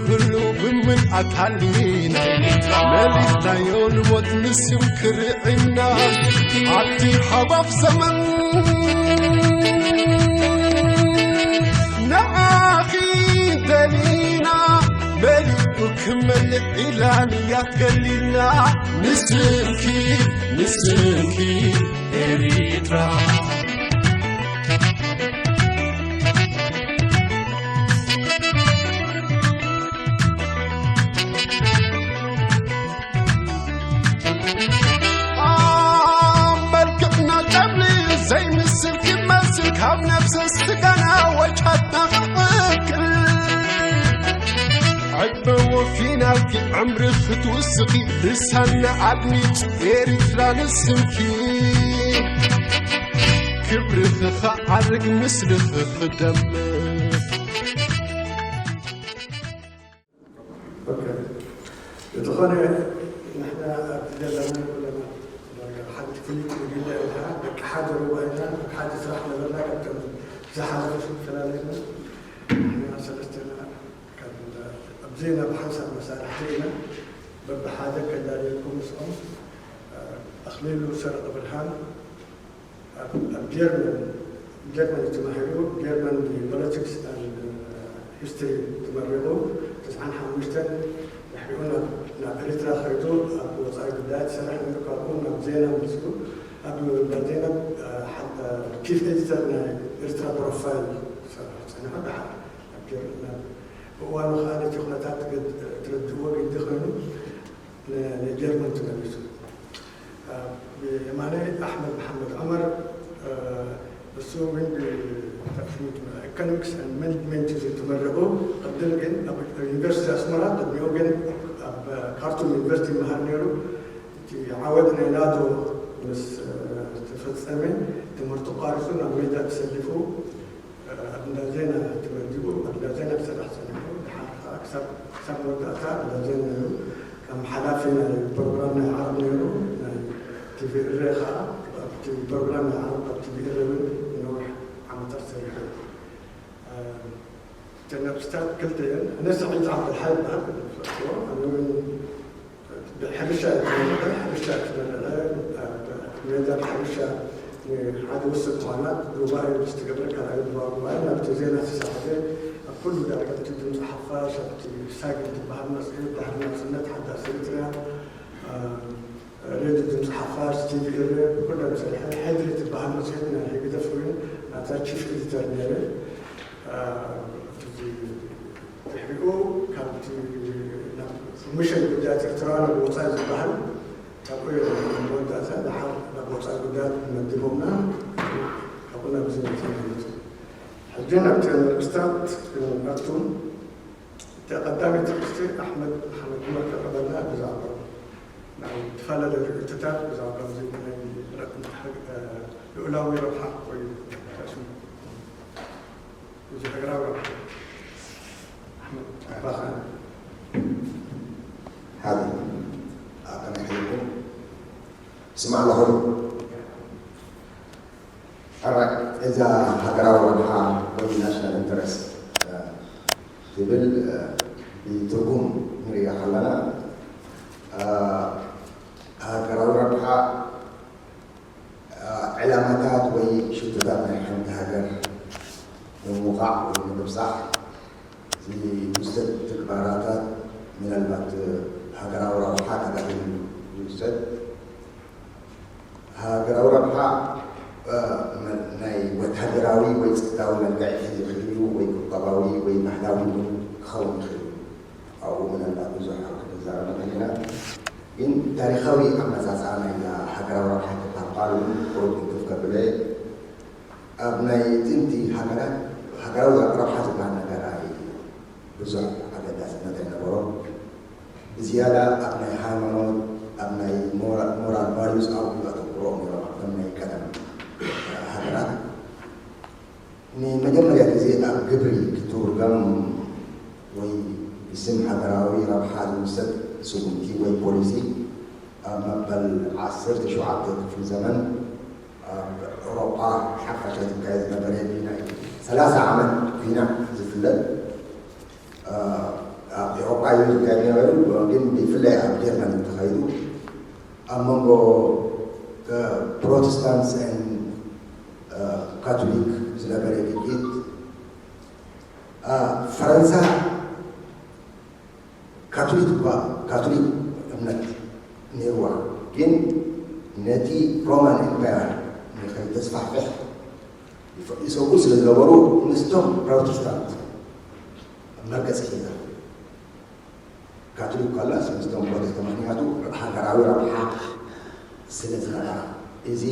ኩሉ ብምልኣት ሃሊና መሊስናዮ ንሞት ንስም ክርዒምና ኣብቲ ሃባፍ ዘመን ንዓኺ ደሊና መሊኡ ክመልእ ኢላ ንያት ገሊልና ንስምኪ ንስምኪ ኤሪትራ ኣብ መልክዕና ጨብሊ ዘይምስል ክመስል ካብ ነብሰ ስጋና ወጫትና ክቕክል ዕድመ ወፊናልኪ ዕምሪ ክትውስኺ ልሳና ኣድኒጭ ኤሪትራ ንስምኪ ክብርኺ ክዓርግ ምስልኺ ክደምቕ ኦኬ። እንተኾነ ንሕና ኣብዚ ዘለና ኩለና ዳርጋ ሓንቲ ፍልይቲ ጉጅለ ኢና። ደቂ ሓደ ሩባ ኢና፣ ደቂ ሓደ ስራሕ ነበርና። ካብቶም ዝሓለፉ ፈላለዩና ንሕና ሰለስተና ካብ ኣብዚ ናብ ሓንሳብ መሳርሕቲ ኢና። በብሓደ ከዳልየልኩም ምስኦም ኣኽሊሉ ሰረቐ ብርሃን ኣብ ኣብ ጀርመን ጀርመን እዩ ተማሂሩ። ጀርመን ብፖለቲክስ ሂስትሪ ተመሪቑ። ተስዓን ሓሙሽተን ድሕሪኡ ናብ ናብ ኤርትራ ከይዱ ኣብ ወፃኢ ጉዳያት ይሰርሕ ነይሩ። ካብኡ ናብ ዜና መፂኡ። ኣብ እንዳ ዜና ቺፍ ኤዲተር ናይ ኤርትራ ፕሮፋይል ክሰርሕ ፀኒሑ። ደሓር ኣብ ጀርመን ናብ እዋኑ ከዓ ነቲ ኩነታት ትረድእዎ ግዲ ኮይኑ ንጀርመን ተመሊሱ። ብየማነይ ኣሕመድ መሓመድ ዑመር፣ እሱ እውን ብኢኮኖሚክስ ማኔጅመንት እዩ ተመሪቑ። ቅድም ግን ኣብ ዩኒቨርሲቲ ኣስመራ፣ ቅድሚኡ ግን ኣብ ካርቱም ዩኒቨርሲቲ ይመሃር ነይሩ። እቲ ዓወት ናይ ናቶ ምስ ተፈጸመ ትምህርቱ ቋሪጹ ናብ ሜዳ ተሰሊፉ ኣብ እንዳ ዜና ተመዲቡ ኣብ እንዳ ዜና ክሰርሕ ጸኒሑ። ድሓር ከኣ ክሳብ ክሳብ መወዳእታ ኣብ እንዳ ዜና ነይሩ። ከም ሓላፊ ናይ ፕሮግራም ናይ ዓረብ ነይሩ። ናይ ቲቪ እረ ከኣ ኣብቲ ፕሮግራም ናይ ዓረብ ኣብ ቲቪ እረ እውን ንነዊሕ ዓመታት ሰሪሑ። እተን ነብስታት ክልተ እየን። ኣነ ስዒድ ዓብደልሓይ ይበሃል። ዝፈልጥዎ ኣነ እውን ብሕርሻ እየ ዝመርዐ። ሕርሻ እየ ዝመርዐ። ኣብ ሜዳ ብሕርሻ ንሓደ ውስን እዋናት ጉባኤ ምስ ተገብረ፣ ካልኣይ ዙባ ጉባኤ ናብቲ ዜና ተሳሕበ። ኣብ ኩሉ ዳርጋ እቲ ድምፂ ሓፋሽ፣ ኣብቲ ሳግል ትበሃል መፅሄት፣ ባህሪ ናፅነት፣ ሓዳስ ኤርትርያ፣ ሬድዮ ድምፂ ሓፋሽ፣ ቲቪ ኤረ፣ ብኩለን ሰሪሐ። ሕድሪ ትበሃል መፅሄት ናይ ህግደፍ እውን ናታ ቺፍ ኤዲተር ነይረ። ድሕሪኡ ካብቲ ናብ ኮሚሽን ጉዳያት ኤርትራውያን ኣብ ወፃኢ ዝበሃል ካብኡ እዮም መወዳእታ ደሓር ናብ ወፃኢ ጉዳያት መዲቦምና። ካብኡ ናብዚ መፅና ማለት እዩ። ሕጂ ናብቲ ኣርእስታት ክንኣቱ። እታ ቀዳመይቲ ኣርእስቲ ኣሕመድ ሓመድ ዑመር ከቕርበልና ብዛዕባ ናይ ዝተፈላለዩ ርእይቶታት ብዛዕባ እዚ ናይ ልኡላዊ ረብሓ ወይ እዚ ሃገራዊ ረብሓ ሓደ ኣቀናሒልኩም ስማዕ ኣለኹም። ሕራይ እዛ ሃገራዊ ረብሓ ወይ ናሽናል ኢንተረስት ትብል ብትርጉም ንርእያ ከለና ሃገራዊ ረብሓ ዕላማታት ወይ ሽቶታት ናይ ሓንቲ ሃገር ንምውቃዕ ወይ ንምብጻሕ ዝውሰድ ተግባራታት ምናልባት ሃገራዊ ረብሓ ተባሂሉ ዝውሰድ ሃገራዊ ረብሓ ናይ ወታደራዊ ወይ ጸጥታዊ መልክዕ ሒዙ ይኽእል እዩ ወይ ቁጠባዊ ወይ ባህላዊ እውን ክኸውን ይኽእል እዩ። ኣብኡ ምናልባት ብዙሕ ኣብ ክንዛረብ ንኽእል ኢና። ግን ታሪኻዊ ኣመጻጽኣ ናይዛ ሃገራዊ ረብሓ ትበሃል ቃል እውን ቁሩብ ግድፍ ከብሎ እየ። ኣብ ናይ ጥንቲ ሃገራት ሃገራዊ ረብሓ ዝበሃል ነገር ኣይ ብዙሕ ኣገዳስነት ኣይነበሮን። ብዝያዳ ኣብ ናይ ሃይማኖት፣ ኣብ ናይ ሞራል ቫልዩስ ኣብኡ ዘተኩሩ እዮም ነይሮም ኣብቶም ናይ ቀደም ሃገራት። ንመጀመርያ ግዜ ኣብ ግብሪ ክትውርገም ወይ ብስም ሃገራዊ ረብሓ ዝውሰድ ስጉምቲ ወይ ፖሊሲ ኣብ መበል ዓሰርተ ሸውዓተ ክፍለ ዘመን ኣብ ኤውሮጳ ሓፈሻ ዝካየድ ዝነበረ ናይ ሰላሳ ዓመት ኲናት ዝፍለጥ፣ ዓብዩ ዝካየድ ነበሩ። ግን ብፍላይ ኣብ ጀርመን ተኻይዱ ኣብ መንጎ ፕሮቴስታንትስ ን ካቶሊክ ዝነበረ ግጭት፣ ፈረንሳ ካቶሊክ እኳ፣ ካቶሊክ እምነት ነይርዋ፣ ግን ነቲ ሮማን ኤምፓየር ንኸይተስፋሕፍሕ ይሰጉ ስለ ዝነበሩ፣ ምስቶም ፕሮቴስታንት መርገፂ ሒዛ። ካቶሊክ ካላስ ምስቶም ፕሮቴስታንት፣ ምክንያቱ ሃገራዊ ረብሓ ስለ ዝነበራ። እዚ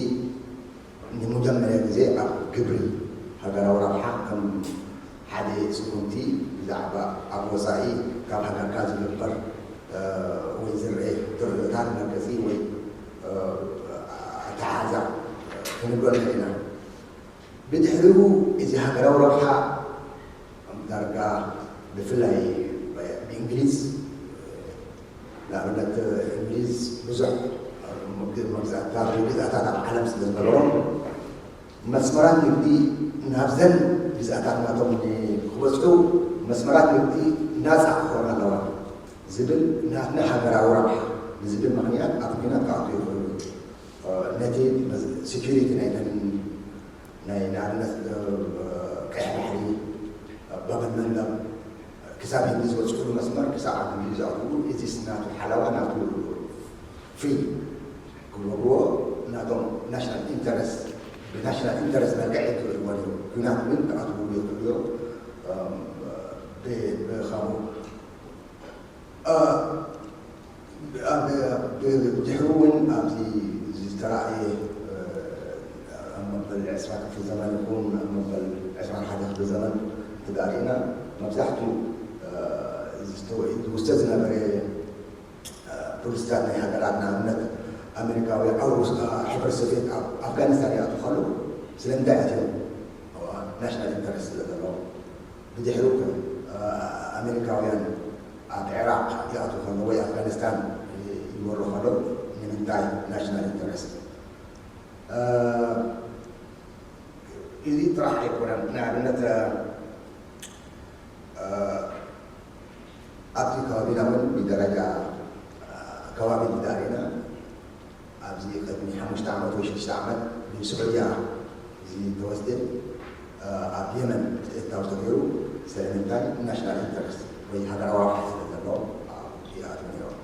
ንመጀመርያ ግዜ ኣብ ግብሪ ሃገራዊ ረብሓ ከም ሓደ ስጉምቲ ብዛዕባ ኣብ ወፃኢ ካብ ሃገርካ ዝግበር ወይ ዝረአ ድርታት መርገፂ ወይ ኣተሓዛ ክንብሎ ንኽእል ኢና። ብድሕሪኡ እዚ ሃገራዊ ረብሓ ዳርጋ ብፍላይ ብእንግሊዝ፣ ንኣብነት እንግሊዝ ብዙሕ መግዛእታት ወይ ግዝኣታት ኣብ ዓለም ስለ ዝነበሮም መስመራት ንግዲ ናብዘን ግዝኣታት ናቶም ክበፅሑ መስመራት ንግዲ ናፃ ክኾና ኣለዋ ዝብል ናትና ሃገራዊ ረብሓ ብዝብል ምክንያት ኣብ ኩናት ክኣትዉ ይኽእሉ። ነቲ ሴኩሪቲ ናይ ናይ ንኣብነት ቀይሕ ባሕሪ፣ ባብ ኣልመንደብ ክሳብ ህንዲ ዝበፅሕሉ መስመር ክሳብ ዓዲ እንግሊዝ ዝኣትውሉ፣ እዚ ናቱ ሓለዋ ናቱ ፍሪ ክገብርዎ ናቶም ናሽናል ኢንተረስት ብናሽናል ኢንተረስት መልክዕ ይክእልዎ ነይሩ። ኩናት ግን ክኣትውሉ ይኽእሉ እዮም። ብከምኡ ድሕሩ እውን ኣብዚ ዝተራእየ ኣብ መበል ዕስራ ክፍሊ ዘመን ይኹን ኣብ መበል ዕስራን ሓደ ክፍሊ ዘመን እንተዳሪእና መብዛሕትኡ ዝውሰድ ዝነበረ ፖሊሲታት ናይ ሃገራት ንኣብነት ኣሜሪካውያን ኣብ ሕብረት ሶቪየት ኣብ ኣፍጋኒስታን ይኣትዉ ከለዉ ስለምንታይ ኣትዮም ናሽናል ኢንተረስት ስለ ዘለዎ ብድሕሩ ኣሜሪካውያን ኣብ ዕራቕ ይኣትዉ ከለዉ ወይ ኣፍጋኒስታን ይመሩ ከለዉ ንምንታይ ናሽናል ኢንተረስት እዚ ጥራሕ ኣይኮነን። ንኣብነት ኣብዚ ከባቢና እውን ብደረጃ ከባቢ እንተዳሪና ኣብዚ ቅድሚ ሓሙሽተ ዓመት ወይ ሽዱሽተ ዓመት ብስዑድያ ዝተወስደ ኣብ የመን ክትእታው ተገይሩ ስለምንታይ ናሽናል ኢንተረስት ወይ ሃገራዊ ረብሓ ስለ ዘለዎ ይኣትዉ ነይሮም።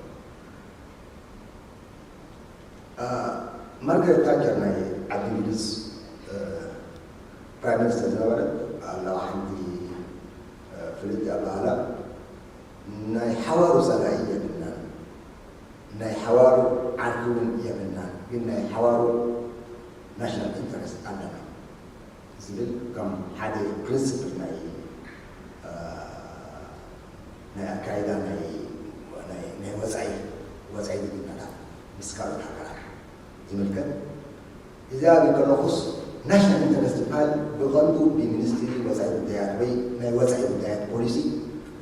ማርጋሬት ታቸር ናይ ዓዲ እንግሊዝ ፕራይም ሚኒስተር ዝነበረት ኣለዋ ሓንቲ ፍልጥቲ ኣባህላ ናይ ሓዋሩ ጸላኢ የብልናን ናይ ሓዋሩ ዓርኪ እውን የብልናን ግን ናይ ሓዋሩ ናሽናል ኢንተረስት ኣለና ዝብል ከም ሓደ ፕሪንስፕል ናይ ናይ ኣካይዳ ናይ ወፃኢ ወፃኢ ግንኙነታት ምስ ካልኦት ሃገራት ዝምልከት እዚ ኣብ ከለኹስ ናሽናል ኢንተረስት ዝበሃል ብቐንዱ ብሚኒስትሪ ወፃኢ ጉዳያት ወይ ናይ ወፃኢ ጉዳያት ፖሊሲ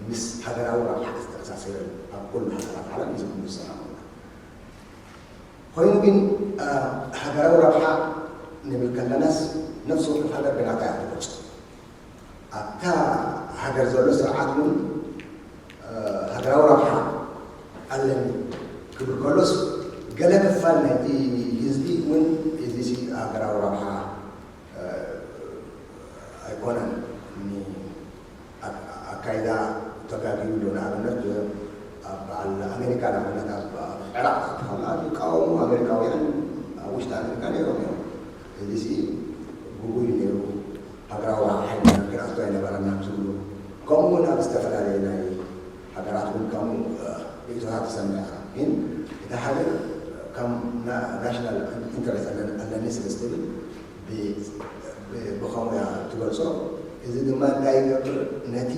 ምስ ሃገራዊ ረብሓ ዝተኣሳሰረ ኣብ ኩሉ ሃገራት ዓለም እዚ ኩሉ ዝሰማሙ ኮይኑ ግን ሃገራዊ ረብሓ ንብል ከለናስ ነፍሲ ወከፍ ሃገር ብናታ እያ ትገልጾ ኣብታ ሃገር ዘሎ ስርዓት እውን ሃገራዊ ረብሓ ኣለኒ ክብል ከሎስ ገለ ክፋል ናይቲ ህዝቢ እውን እዚ ሃገራዊ ረብሓ ኣይኮነን ኣካይዳ ተጋግዩ ኣሎ። ንኣብነት ኣብ በዓል ኣሜሪካ ንኣብነት ኣብ ዕራቕ ክትኣቱ ከላ ዝቃወሙ ኣሜሪካውያን ኣብ ውሽጢ ኣሜሪካ ነይሮም እዮም። እዚ ግጉይ ነይሩ። ሃገራዊ ሓይልና ክነእቶ ኣይነበረናን ዝብሉ ከምኡ እውን ኣብ ዝተፈላለየ ናይ ሃገራት እውን ከምኡ ርእይቶታት ትሰምዕ ኢኻ። ግን እቲ ሓደ ከም ናሽናል ኢንተረስት ኣለኒ ስለ ዝትብል ብኸምኡ እያ ትገልጾ። እዚ ድማ እንታይ ይገብር? ነቲ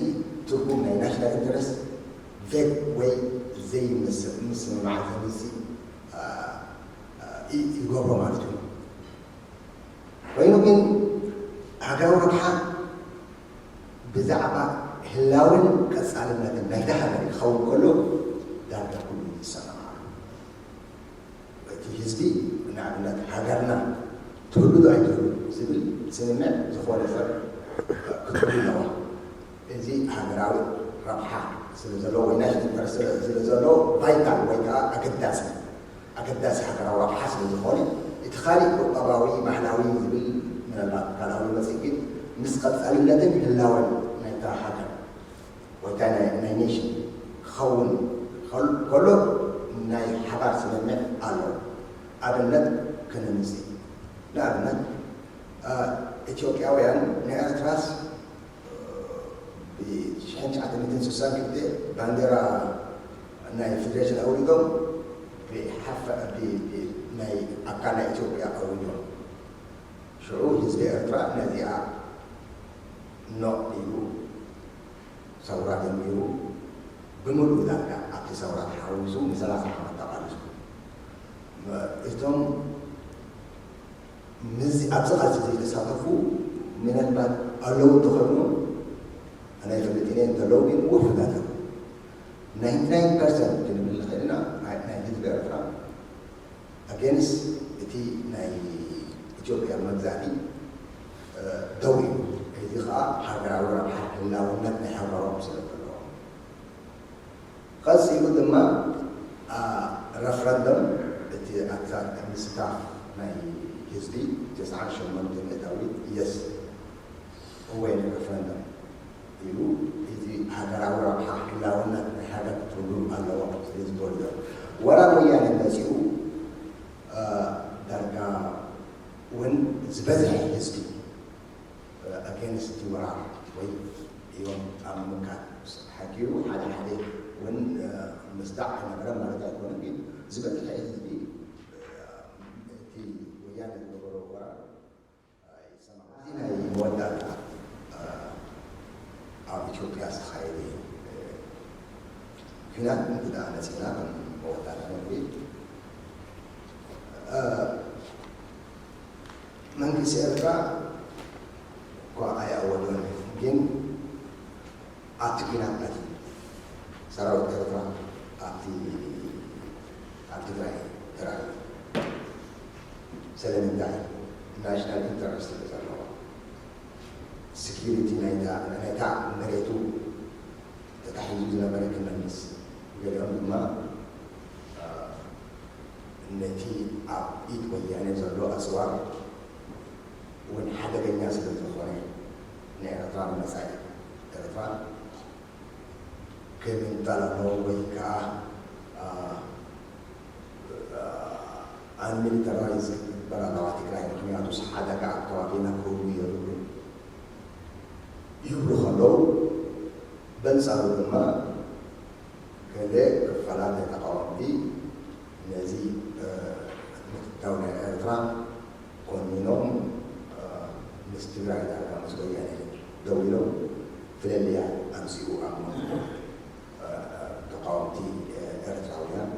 ትርጉም ናይ ናሽናል ኢንተረስት ቬግ ወይ ዘይመስል ምስምማዕ ዘምጽእ ይገብሮ ማለት እዩ። ኮይኑ ግን ሃገራዊ ረብሓ ብዛዕባ ህላውን ቀጻልነትን ናይታ ሃገር ክኸውን ከሎ ዳርጋ ኩሉ ይሰማማዕ። እቲ ህዝቢ ንኣብነት ሃገርና ትህሉ ዶ ኣይትህሉ ዝብል ስምምዕ ዝኾነ ሰብ ክትህሉ ኣለዋ። እዚ ሃገራዊ ረብሓ ስለ ዘሎ ወይ ናሽናል ኢንተረስት ስለ ዘሎ ቫይታል ወይ ከዓ ኣገዳሲ ኣገዳሲ ሃገራዊ ረብሓ ስለ ዝኾነ እቲ ካሊእ ቁጠባዊ ባህላዊ ዝብል ምናልባት ካልኣዊ መፅእ ግን ምስ ቀፃልነትን ህላወን ናይታ ሃገር ወይ ከዓ ናይ ኔሽን ክኸውን ከሎ ናይ ሓባር ስምምዕ ኣሎ። ኣብነት ከነምፅእ ንኣብነት ኢትዮጵያውያን ንኤርትራስ ብ1996 ባንዴራ ናይ ፌደሬሽን ኣውሪዶም ናይ ኣካል ናይ ኢትዮጵያ ኣውሪዶም። ሽዑ ህዝቢ ኤርትራ ነዚኣ ኖ ኢሉ ሰውራ ጀሚሩ ብምሉእ ዳርጋ ኣብቲ ሰውራ ተሓዊሱ ንሰላሳ ዓመት ተቓሊሱ። እቶም ምስዚ ኣብዚ ቃልሲ ዘይተሳተፉ ምናልባት ኣለዉ እንተኾይኖም ኣነ ኣይፈልጥን እየ፣ እንተለዉ ግን ውሑዳት እዮም። ናይንቲ ናይን ፐርሰንት ክንብል ንኽእል ኢና ናይ ህዝቢ ኤርትራ ኣጌንስት እቲ ናይ ኢትዮጵያ መግዛእቲ ደው ኢሉ። እዚ ከዓ ሃገራዊ ረብሓ ህላውነት ናይ ሃገሮም ስለ ዘለዎ። ቀፂሉ ድማ ረፍረንደም እቲ ኣታ ምስታፍ ናይ ህዝቢ ተስዓን ሸሞንተን እታዊት የስ እወ ናይ ረፍረንደም ኢሉ እቲ ሃገራዊ ረብሓ ህላውነት ናይ ሃገር ክህሉ ኣለዎ ስለ ዝበሉ እዮም። ወራር ወያነ መፂኡ ዳርጋ እውን ዝበዝሐ ህዝቢ ኣጌንስት ወራር ወይ እዮም ኣብ ምምካት ሓጊሩ ሓደ ሓደ እውን ምስዳዕ ኣይነበረ ማለት ኣይኮነን። ግን ዝበዝሐ ህዝቢ እቲ ወያነ ዝገበሮ ወራር ይሰማዕ። እዚ ናይ መወዳእታ ኣብ ኢትዮጵያ ዝተኻየደ ኲናት እንተ ደኣ መፂእና ከም መወዳእታ ነብሪ መንግስቲ ኤርትራ እኳ ኣይኣወጆን፣ ግን ኣብቲ ኲናት ኣትዩ ሰራዊት ኤርትራ ኣብቲ ኣብ ትግራይ ተራእዩ። ስለምንታይ? ናሽናል ኢንተረስት ስለ ዘለዎ፣ ሴኪሪቲ ናይታ ናይታ መሬቱ ተታሒዙ ዝነበረ ክመልስ፣ ገሊኦም ድማ ነቲ ኣብ ኢድ ወያነ ዘሎ ኣፅዋር እውን ሓደገኛ ስለ ዝኾነ ንኤርትራ ንመፃኢ ኤርትራ ከይምንጠላሎ ወይ ከዓ ኣንሚሊተራይዝ ክትግበር ኣለዋ ትግራይ፣ ምክንያቱስ ሓደጋ ኣብ ከባቢና ክህሉ የብሉን ይብሉ ከለዉ፣ በንፃሩ ድማ ገለ ክፋላት ናይ ተቃወምቲ ነዚ ምክትታው ናይ ኤርትራ ኮኒኖም ምስ ትግራይ ዳርጋ ምስ ወያነ ደው ኢሎም ፍልልያት ኣምፅኡ ኣብ መንጎ ተቃወምቲ ኤርትራውያን።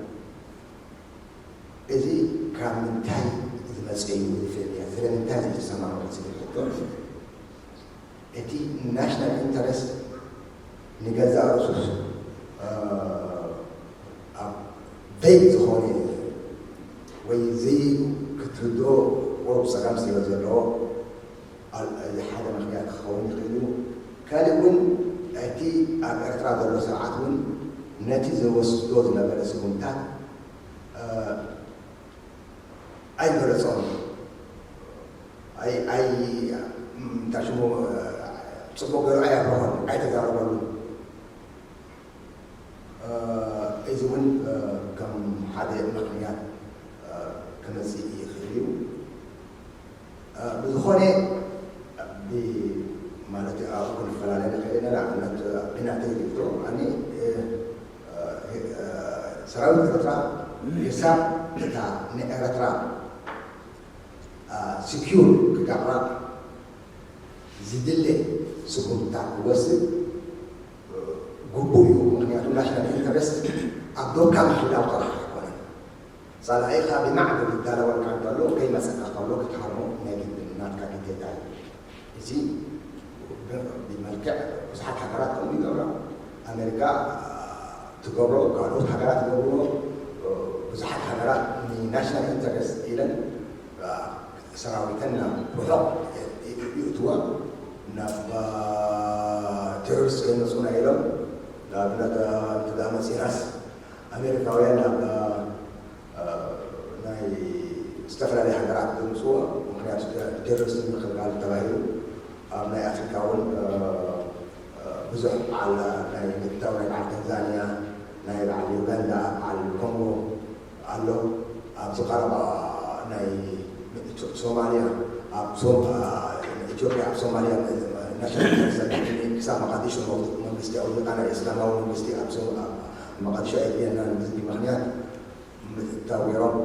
እዚ ካብ ምንታይ ዝመፀ እዩ እዚ ፍልልያት? ስለምንታይ ዘይተሰማምዑ ዝብል ሕቶ እቲ ናሽናል ኢንተረስት ንገዛእ ርእሱ ኣብ ቬግ ዝኾነ ወይ ዘይክትርድኦ ቁሩብ ፀገም ስለ ዘለዎ ሓደ ምክንያት ክኸውን ይኽእል እዩ። ካልእ እውን እቲ ኣብ ኤርትራ ዘሎ ስርዓት እውን ነቲ ዝወስዶ ዝነበረ ስጉምታት ኣይገለጾን። ኣይ ኣይ እንታይ ሽሙ ጽቡቕ ገይሩ ኣየብርሆን ኣይተዛረበሉ። እዚ እውን ከም ሓደ ምኽንያት ክመጽእ ይኽእል እዩ። ብዝኾነ ማለት ኣብኡ ክንፈላለ ንኽእል ኢና። ንኣብነት ብናተይ ሪኢቶ ኣነ ሰራዊት ኤርትራ ክሳብ እታ ንኤርትራ ሲኪዩር ክገብራ ዝድለ ስጉምትታት ክወስድ ግቡእ እዩ። ምክንያቱ ናሽናል ኢንተረስት ኣብ ዶብካ ምሕላው ጥራሕ ኣይኮነን። ጸላኢኻ ብማዕዶ ይዳለወልካ እንተሎ ከይመጸካ ከሎ ክትሃርሞ ናይ ግድን ናትካ ግዴታ እዩ። እዚ ብመልክዕ ብዙሓት ሃገራት ከምኡ ይገብራ። ኣሜሪካ ትገብሮ፣ ካልኦት ሃገራት ይገብርዎ። ብዙሓት ሃገራት ንናሽናል ኢንተረስት ኢለን ሰራዊተን ናብ ርሑቕ ይእትዋ፣ ናብ ቴሮሪስት ከይመፁና ኢሎም ንኣብነት እንተ መፂናስ ኣሜሪካውያን ናብ ናይ ዝተፈላለዩ ሃገራት ዝምፅዎ ምክንያቱ ቴሮሪስት ምክልካል ተባሂሉ ኣብ ናይ ኣፍሪካ እውን ብዙሕ በዓል ናይ ምድታው ናይ በዓል ታንዛንያ ናይ በዓል ዩጋንዳ በዓል ኮንጎ ኣሎ። ኣብዚ ቀረባ ናይ ሶማልያ ኣብ ኢትዮጵያ ኣብ ሶማልያ ናሽናል ኢንተረስት ክሳብ መቃዲሾ መንግስቲ ኣውሊቃ ናይ እስላማዊ መንግስቲ ኣብ መቃዲሾ ኣይድልየናን ብዝብል ምክንያት ምትእትታው ገይሮም።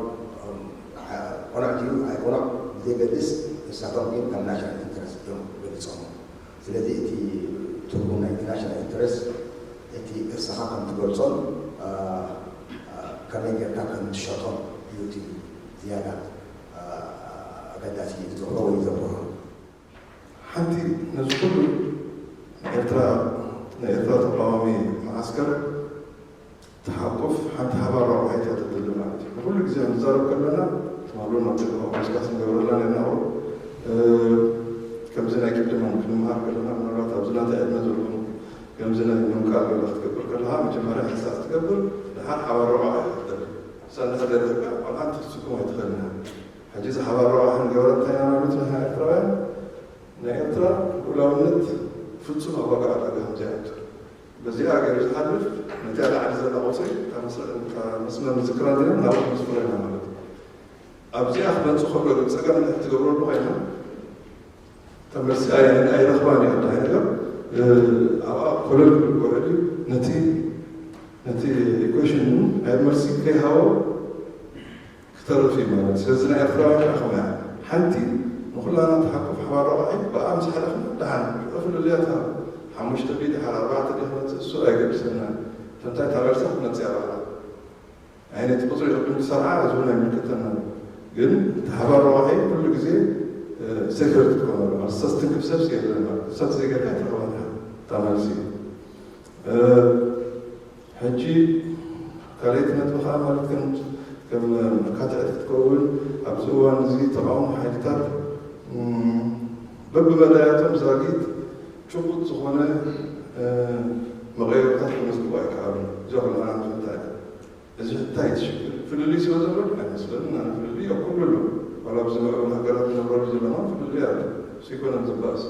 ቆኑዕ ድዩ ኣይቆኑዕ ብዘይገድስ ንሳቶም ግን ከም ናሽናል ኢንተረስት እዮም ገሊፆም። ስለዚ እቲ ትርጉም ናይ ኢንተርናሽናል ኢንተረስት እቲ ቅርስኻ ከም ትገልጾን ከመይ ጌርካ ከም ትሸጦን እዩ እቲ ዝያዳ ኣገዳሲ ዝገብሮ ወይ ዘብርሆ። ሓንቲ ነዚ ኩሉ ኤርትራ ናይ ኤርትራ ተቃዋሚ መዓስከር ትሓቁፍ ሓንቲ ሓባር ረብሓ እያ ተድሊ ማለት እዩ። ንኩሉ ግዜ ንዛረብ ከለና ትማሉ ናብ ዲፕሎማሲ ዲስካስ ንገብረላ ነርና ቁሩብ ከምዚ ናይ ቅድም ክንምሃር ከለና ምናልባት ኣብዚ ናተይ ዕድመ ዘለኹም ከምዚ ናይ ምምቃር ገለ ክትገብር ከለኻ መጀመርያ ሕንሳእ ክትገብር ድሓር ሓባር ረብሓ እያ ተድሊ። ንሳ እንድሕር ዘይረኺብካ ቆልዓ ክትስኩም ኣይትኽእልን ኢኻ። ሕጂ እዚ ሓባር ረብሓ ክንገብረ እንታይ ኢና ማለት ንሕና ኤርትራውያን ናይ ኤርትራ ልኡላውነት ፍጹም ኣብ ዋጋ ዕዳጋ ከምዘይኣቱ በዚኣ ገይሩ ዝሓልፍ ነቲኣ ላዕሊ ዘላ ቁጽሪ እታ መስመር ምዝክራ ዜና ናብኡ ክነስፍሮ ኢና ማለት እዩ። ኣብዚኣ ክመጽእ ከሎ ግን ጸገም እንድሕር ትገብረሉ ኮይና እታ መልሲ ኣይረኽባን እያ። እንታይ ነገር ኣብኣ ኮለል ክብል ክውዕል እዩ። ነቲ ነቲ ኢኩዌሽን ናይ መልሲ ከይሃቦ ክተርፍ እዩ ማለት እዩ። ስለዚ ናይ ኤርትራውያን ከዓ ከምያ ሓንቲ ንኩላና ተሓቁፍ ሓባር ረቋሒ ብኣ ምስ ሓለፍና ደሓን ፍልልያት ኣብ ሓሙሽተ ቢ ድሓር ኣርባዕተ ዲ ክመፅእ እሱ ኣይገድሰና። ተንታይ ታበርሳ ክመፅእ ኣባላ ዓይነት ቁፅሪ ቅድም ክሰርዓ እዚ እውን ኣይምልከተና። ግን እቲ ሓባር ረቋሒ ኩሉ ግዜ ሴኩሪቲ ትኮነሉ ማለት ሰብ ስትንክፍ ሰብ የለን ማለት ሰብ ዘይገርካ ትረክባና እታ መልሲ ሕጂ ካልኣይቲ ነጥቢ ከዓ ማለት ከም ከም መካትዕቲ ክትከውን ኣብዚ እዋን እዚ ተቃውሞ ሓይልታት በብመዳያቶም ዛጊት ጭቡጥ ዝኾነ መቐየርታት ክመዝግቡ ኣይከኣሉን። እዚ ኩልና ንፈልጣ ኢና። እዚ እንታይ ትሽግር ፍልልይ ስለ ዘሎ ኣይመስለንን። ኣነ ፍልልይ ኣብ ኩሉ ኣሎ። ዋላ ኣብዚ ምዕቡል ሃገራት ዝነብረሉ ዘለና ፍልልይ ኣሎ። እሱ ኣይኮነን ዝበኣስ።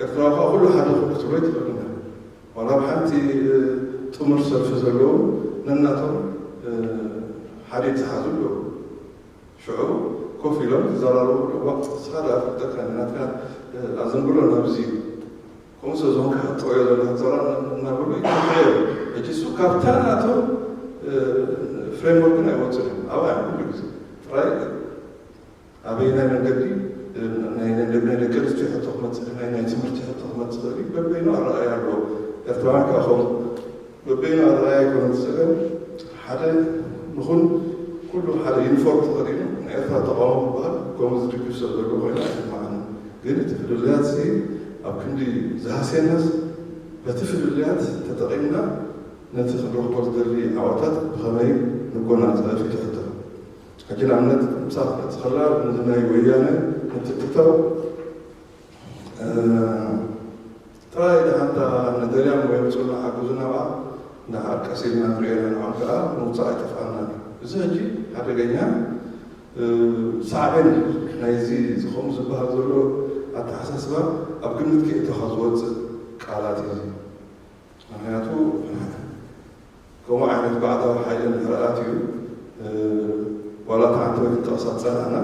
ኤርትራዊ ከዓ ኩሉ ሓደ ክትብሎ ኣይትኽእልን ኢኻ። ዋላ ኣብ ሓንቲ ጥሙር ሰልፊ ዘለዉ ነናቶም ሓደ ይተሓዙ ኣለዉ። ሽዑ ኮፍ ኢሎም ክዘራረቡ ኣለዉ። ዋ ንስኻ ደኣ ፍልጠካ ናትካ ኣዘንብሎ ናብዚ እዩ። ከምኡ ስለ ዝኾንካ ክትጠውዮ ዘለካ ክትዘራረብ እናበሉ ይተሓዩ። ሕጂ እሱ ካብታ ናቶም ፍሬምወርክን ኣይወፅን እዮም። ኣብኣ እዮም ኩሉ ግዜ ጥራይ ኣበየናይ መንገዲ ናይ ደቂ ኣንስትዮ ሕቶ ክመፅእ ናይ ናይ ትምህርቲ ሕቶ ክመፅእ ክእል እዩ። በበይኑ ኣረኣእያ ኣለዎ። ኤርትራውያን ከዓ ከምኡ በበይኑ ኣረኣእያ ኣይኮነን ዝፀገም ሓደ ንኹን ኩሉ ሓደ ዩኒፎርም ተኸዲኑ ናይ ኤርትራ ተቃውሞ ክበሃል ከምኡ ዝድግፍ ሰብ ዘሎ ኮይኑ ኣይስምዓንን። ግን እቲ ፍልልያት እዚ ኣብ ክንዲ ዝሃስየናስ በቲ ፍልልያት ተጠቒምና ነቲ ክንረኽቦ ዝደሊ ዓወታት ብኸመይ ንጎናፀፍ እዩ ትሕቶ። ሕጂ ንኣብነት ምሳሌ ክትመጽእ ከላ ነዚ ናይ ወያነ ምትእትታው ጥራይ ደሓንታ ንደልያም ወይ ምጹና ሓግዙና ብኣ እንድሓር ቀስ ኢልና ንርእየና ንዖም ከኣ ምውጻእ ኣይጠፍኣናን እዩ። እዚ ሕጂ ሓደገኛ ሳዕቤን ናይዚ ዝኸም ዝበሃል ዘሎ ኣተሓሳስባ ኣብ ግምት ከየእተኻ ዝወጽእ ቃላት እዩ። ምክንያቱ ከምኡ ዓይነት ባዕዳዊ ሓይሊ እንድሕር ኣትዩ ዋላ እታ ዓንተወይ ክንጠቕሳ ዝጸናሕና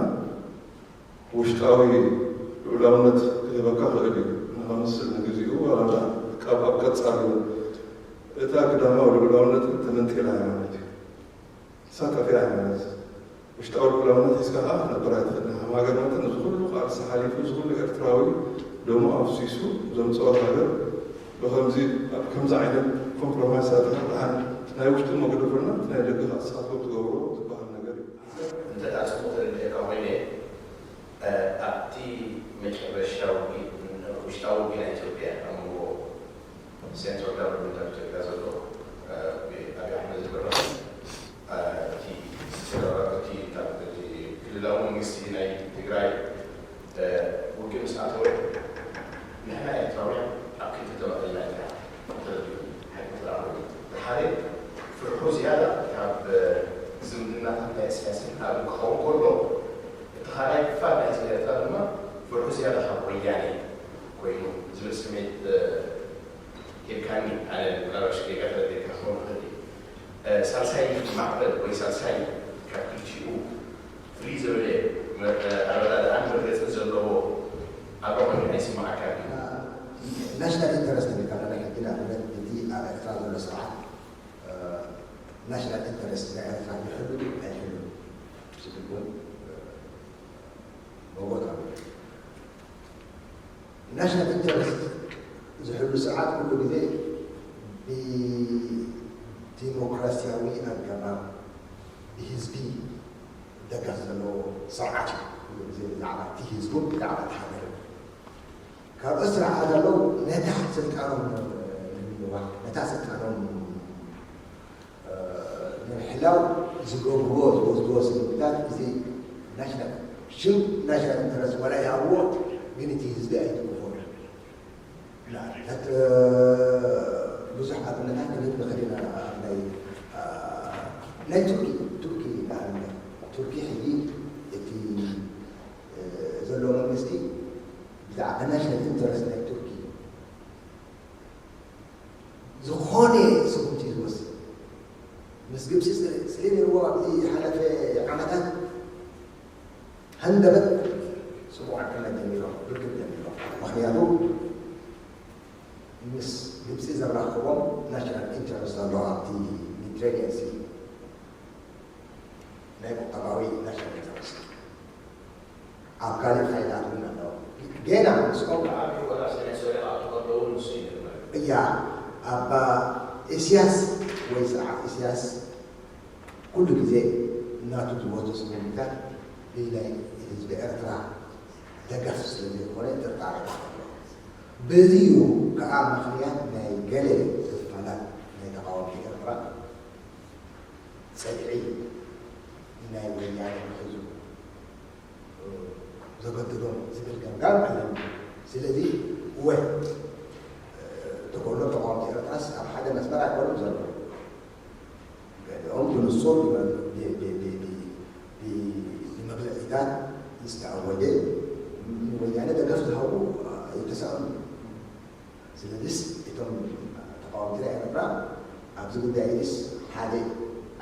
ውሽጣዊ ልዑላውነት ክህበካ ክእል እዩ ንኸምስል ንግዚኡ ዋላ እታ ካብ ኣብ ቀጻሉ እታ ግዳማዊ ልዑላውነት ተመንጢላ እያ ማለት እዩ። ንሳ ጠፊኣ እያ ማለት እዩ። ውሽጣዊ ልዑላውነት ሒዝካ ከዓ ክትነብር ኣይትኽእልን። ከም ሃገር መጠን እዚ ኩሉ ቃልሲ ሓሊፉ እዚ ኩሉ ኤርትራዊ ደሙ ኣፍሲሱ ዘምፀኦ ሃገር ብከምዚ ኣብ ከምዚ ዓይነት ኮምፕሮማይስ ኣድሓን ናይ ውሽጢ መጉደፈና ናይ ደገ ከዓ ንስኻትኩም ትገብርዎ ዝበሃል ነገር እዩ። እንተ ደኣ ጽቡቕ ተረዲኤካ ኮይነ ኣብቲ መጨረሻዊ ውሽጣዊ ውግእ ናይ ኢትዮጵያ ኣብ መንጎ ሴንትራል ጋቨርንመንት ኣብ ኢትዮጵያ ዘሎ ኣብይ ኣሕመድ ዝምራሕ እቲ ፌደራል እቲ ክልላዊ መንግስቲ ናይ ትግራይ ውግእ ምስ ኣተወ ንሕና ኤርትራውያን ኣብ ክንዲ ተመቒልና ኢና ተረዲኡ። ሓደ ፍርሑ ዝያዳ ካብ ዝምድናታት ናይ እስያስን ኣብን ክኸውን ከሎ፣ እቲ ካልኣይ ክፋል ናይ ህዝቢ ኤርትራ ድማ ፍርሑ ዝያዳ ካብ ወያነ ኮይኑ ዝብል ስሜት ሂብካኒ። ኣነ ቀረሽ ጌጋ ተረዲእካ ክኸውን ይኽእል እዩ። ሳልሳይ ማዕበል ወይ ሳልሳይ ካብ ክልቲኡ ፍልይ ዝበለ ኣረዳድኣን መርገፅን ዘለዎ ኣበ ኮይኑ ኣይስማዓካን እዩ። ናሽናል ኢንተረስት ንብል ከለና ሕጂ ንኣብነት እቲ ኣብ ኤርትራ ዘሎ ስርዓት ናሽናል ኢንተረስት ናይ ኤርትራ ይሕሉ ኣይሕሉ ዝብል እውን መጎት ኣሎ። ናሽናል ኢንተረስት ዝሕሉ ስርዓት ኩሉ ግዜ ብዲሞክራሲያዊ ኣገባብ ብህዝቢ ደገፍ ዘለዎ ስርዓት እዩ። ኩሉ ግዜ ብዛዕባ እቲ ህዝቡን ብዛዕባ እቲ ሃገርን ካብ እስራዕ ዘለዉ ነታ ስልጣኖም ንምንዋሕ ነታ ስልጣኖም ንምሕላው ዝገብርዎ ዝወስድዎ ስምምታት እዚ ናሽናል ሽም ናሽናል ኢንተረስት ዋላ ይሃብዎ ግን እቲ ህዝቢ ኣይድግፎን እዩ። ንኣብነት ብዙሕ ኣብነታት ክንህብ ንኽእል ኢና። ናይ ቱርኪ ቱርኪ ንኣብነት ቱርኪ ሕጂ እቲ ዘሎ መንግስቲ ብዛዕባ ናሽናል ኢንተረስት ናይ ቱርኪ ዝኾነ ስጉምቲ ዝወስድ ምስ ግብፂ ስለ ነይርዎ ኣብዚ ሓለፈ ዓመታት ሃንደበት ፅቡቕ ኣቀመጥ ጀሚሮም ርክብ ጀሚሮም። ምክንያቱ ምስ ግብፂ ዘራኽቦም ናሽናል ኢንተረስት ዘሎ ኣብቲ ሜዲትሬኒየን ሲ ናይ ቁጠባዊ ናሽናል ኢንተረስት ኣብ ካልእ ፋይላት እውን ኣለዎ። ገና ምስኦም ኣብ ዩጎላቭ ናይ ሶርያ ክኣቱ ከለዉ ንሱ እዩ ነይሩ። እያ ኣብ ኢስያስ ወይ ስርዓት ኢስያስ ኩሉ ግዜ እናቱ ዝወቱ ስምምታት ብናይ ህዝቢ ኤርትራ ደገፍ ስለ ዘይኮነ ጥርጣሬ ኣሎ። በዚ እዩ ከዓ ምክንያት ናይ ገለ ክፋላት ናይ ተቃወምቲ ኤርትራ ፀግዒ ናይ ወያነ ክሕዙ ዘገድዶም ዝብል ገምጋም ኣለኒ። ስለዚ እወ ተኮሎ ተቃወምቲ ኤርትራስ ኣብ ሓደ መስመር ኣይኮኑን ዘለዉ። ገሊኦም ብንጹር ብመግለጺታት ዝተኣወደ ንወያነ ደገፍ ዝሃቡ ኣይተሳእኑን። ስለዚስ እቶም ተቃወምቲ ናይ ኤርትራ ኣብዚ ጉዳይ እዚስ ሓደ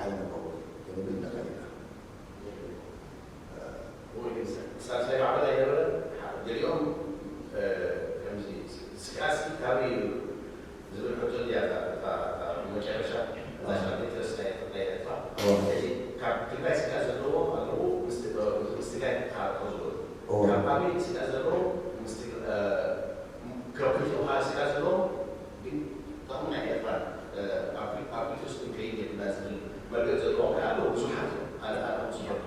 ኣይነበሩ ክንብል ንኽእል ኢና። ሳልሳይ ማዕበል ኣይነበረን። ገሊኦም ከምዚ ስጋሲ ካበይ እዩ ዝብል ሕቶ እንድያ መጨረሻ ናሽናል ኢንትረስት ናይ ኤርትራ። ስለዚ ካብ ትግራይ ስጋት ዘለዎ ኣለዉ ምስ ትግራይ ክተሓርቆ ዝበሉ ካብ ኣበይ ስጋት ዘለዎ ምስ ካብ ክልቲኡ ከዓ ስጋት ዘለዎ ግን ጠቕሚ ናይ ኤርትራ ኣብ ክልቲኡ ስም ከይድ የብልና ዝብል መርገፅ ዘለዎም ከዓ ኣለዉ ብዙሓት እዮም። ኣነ ኣነ ዝፈልጦ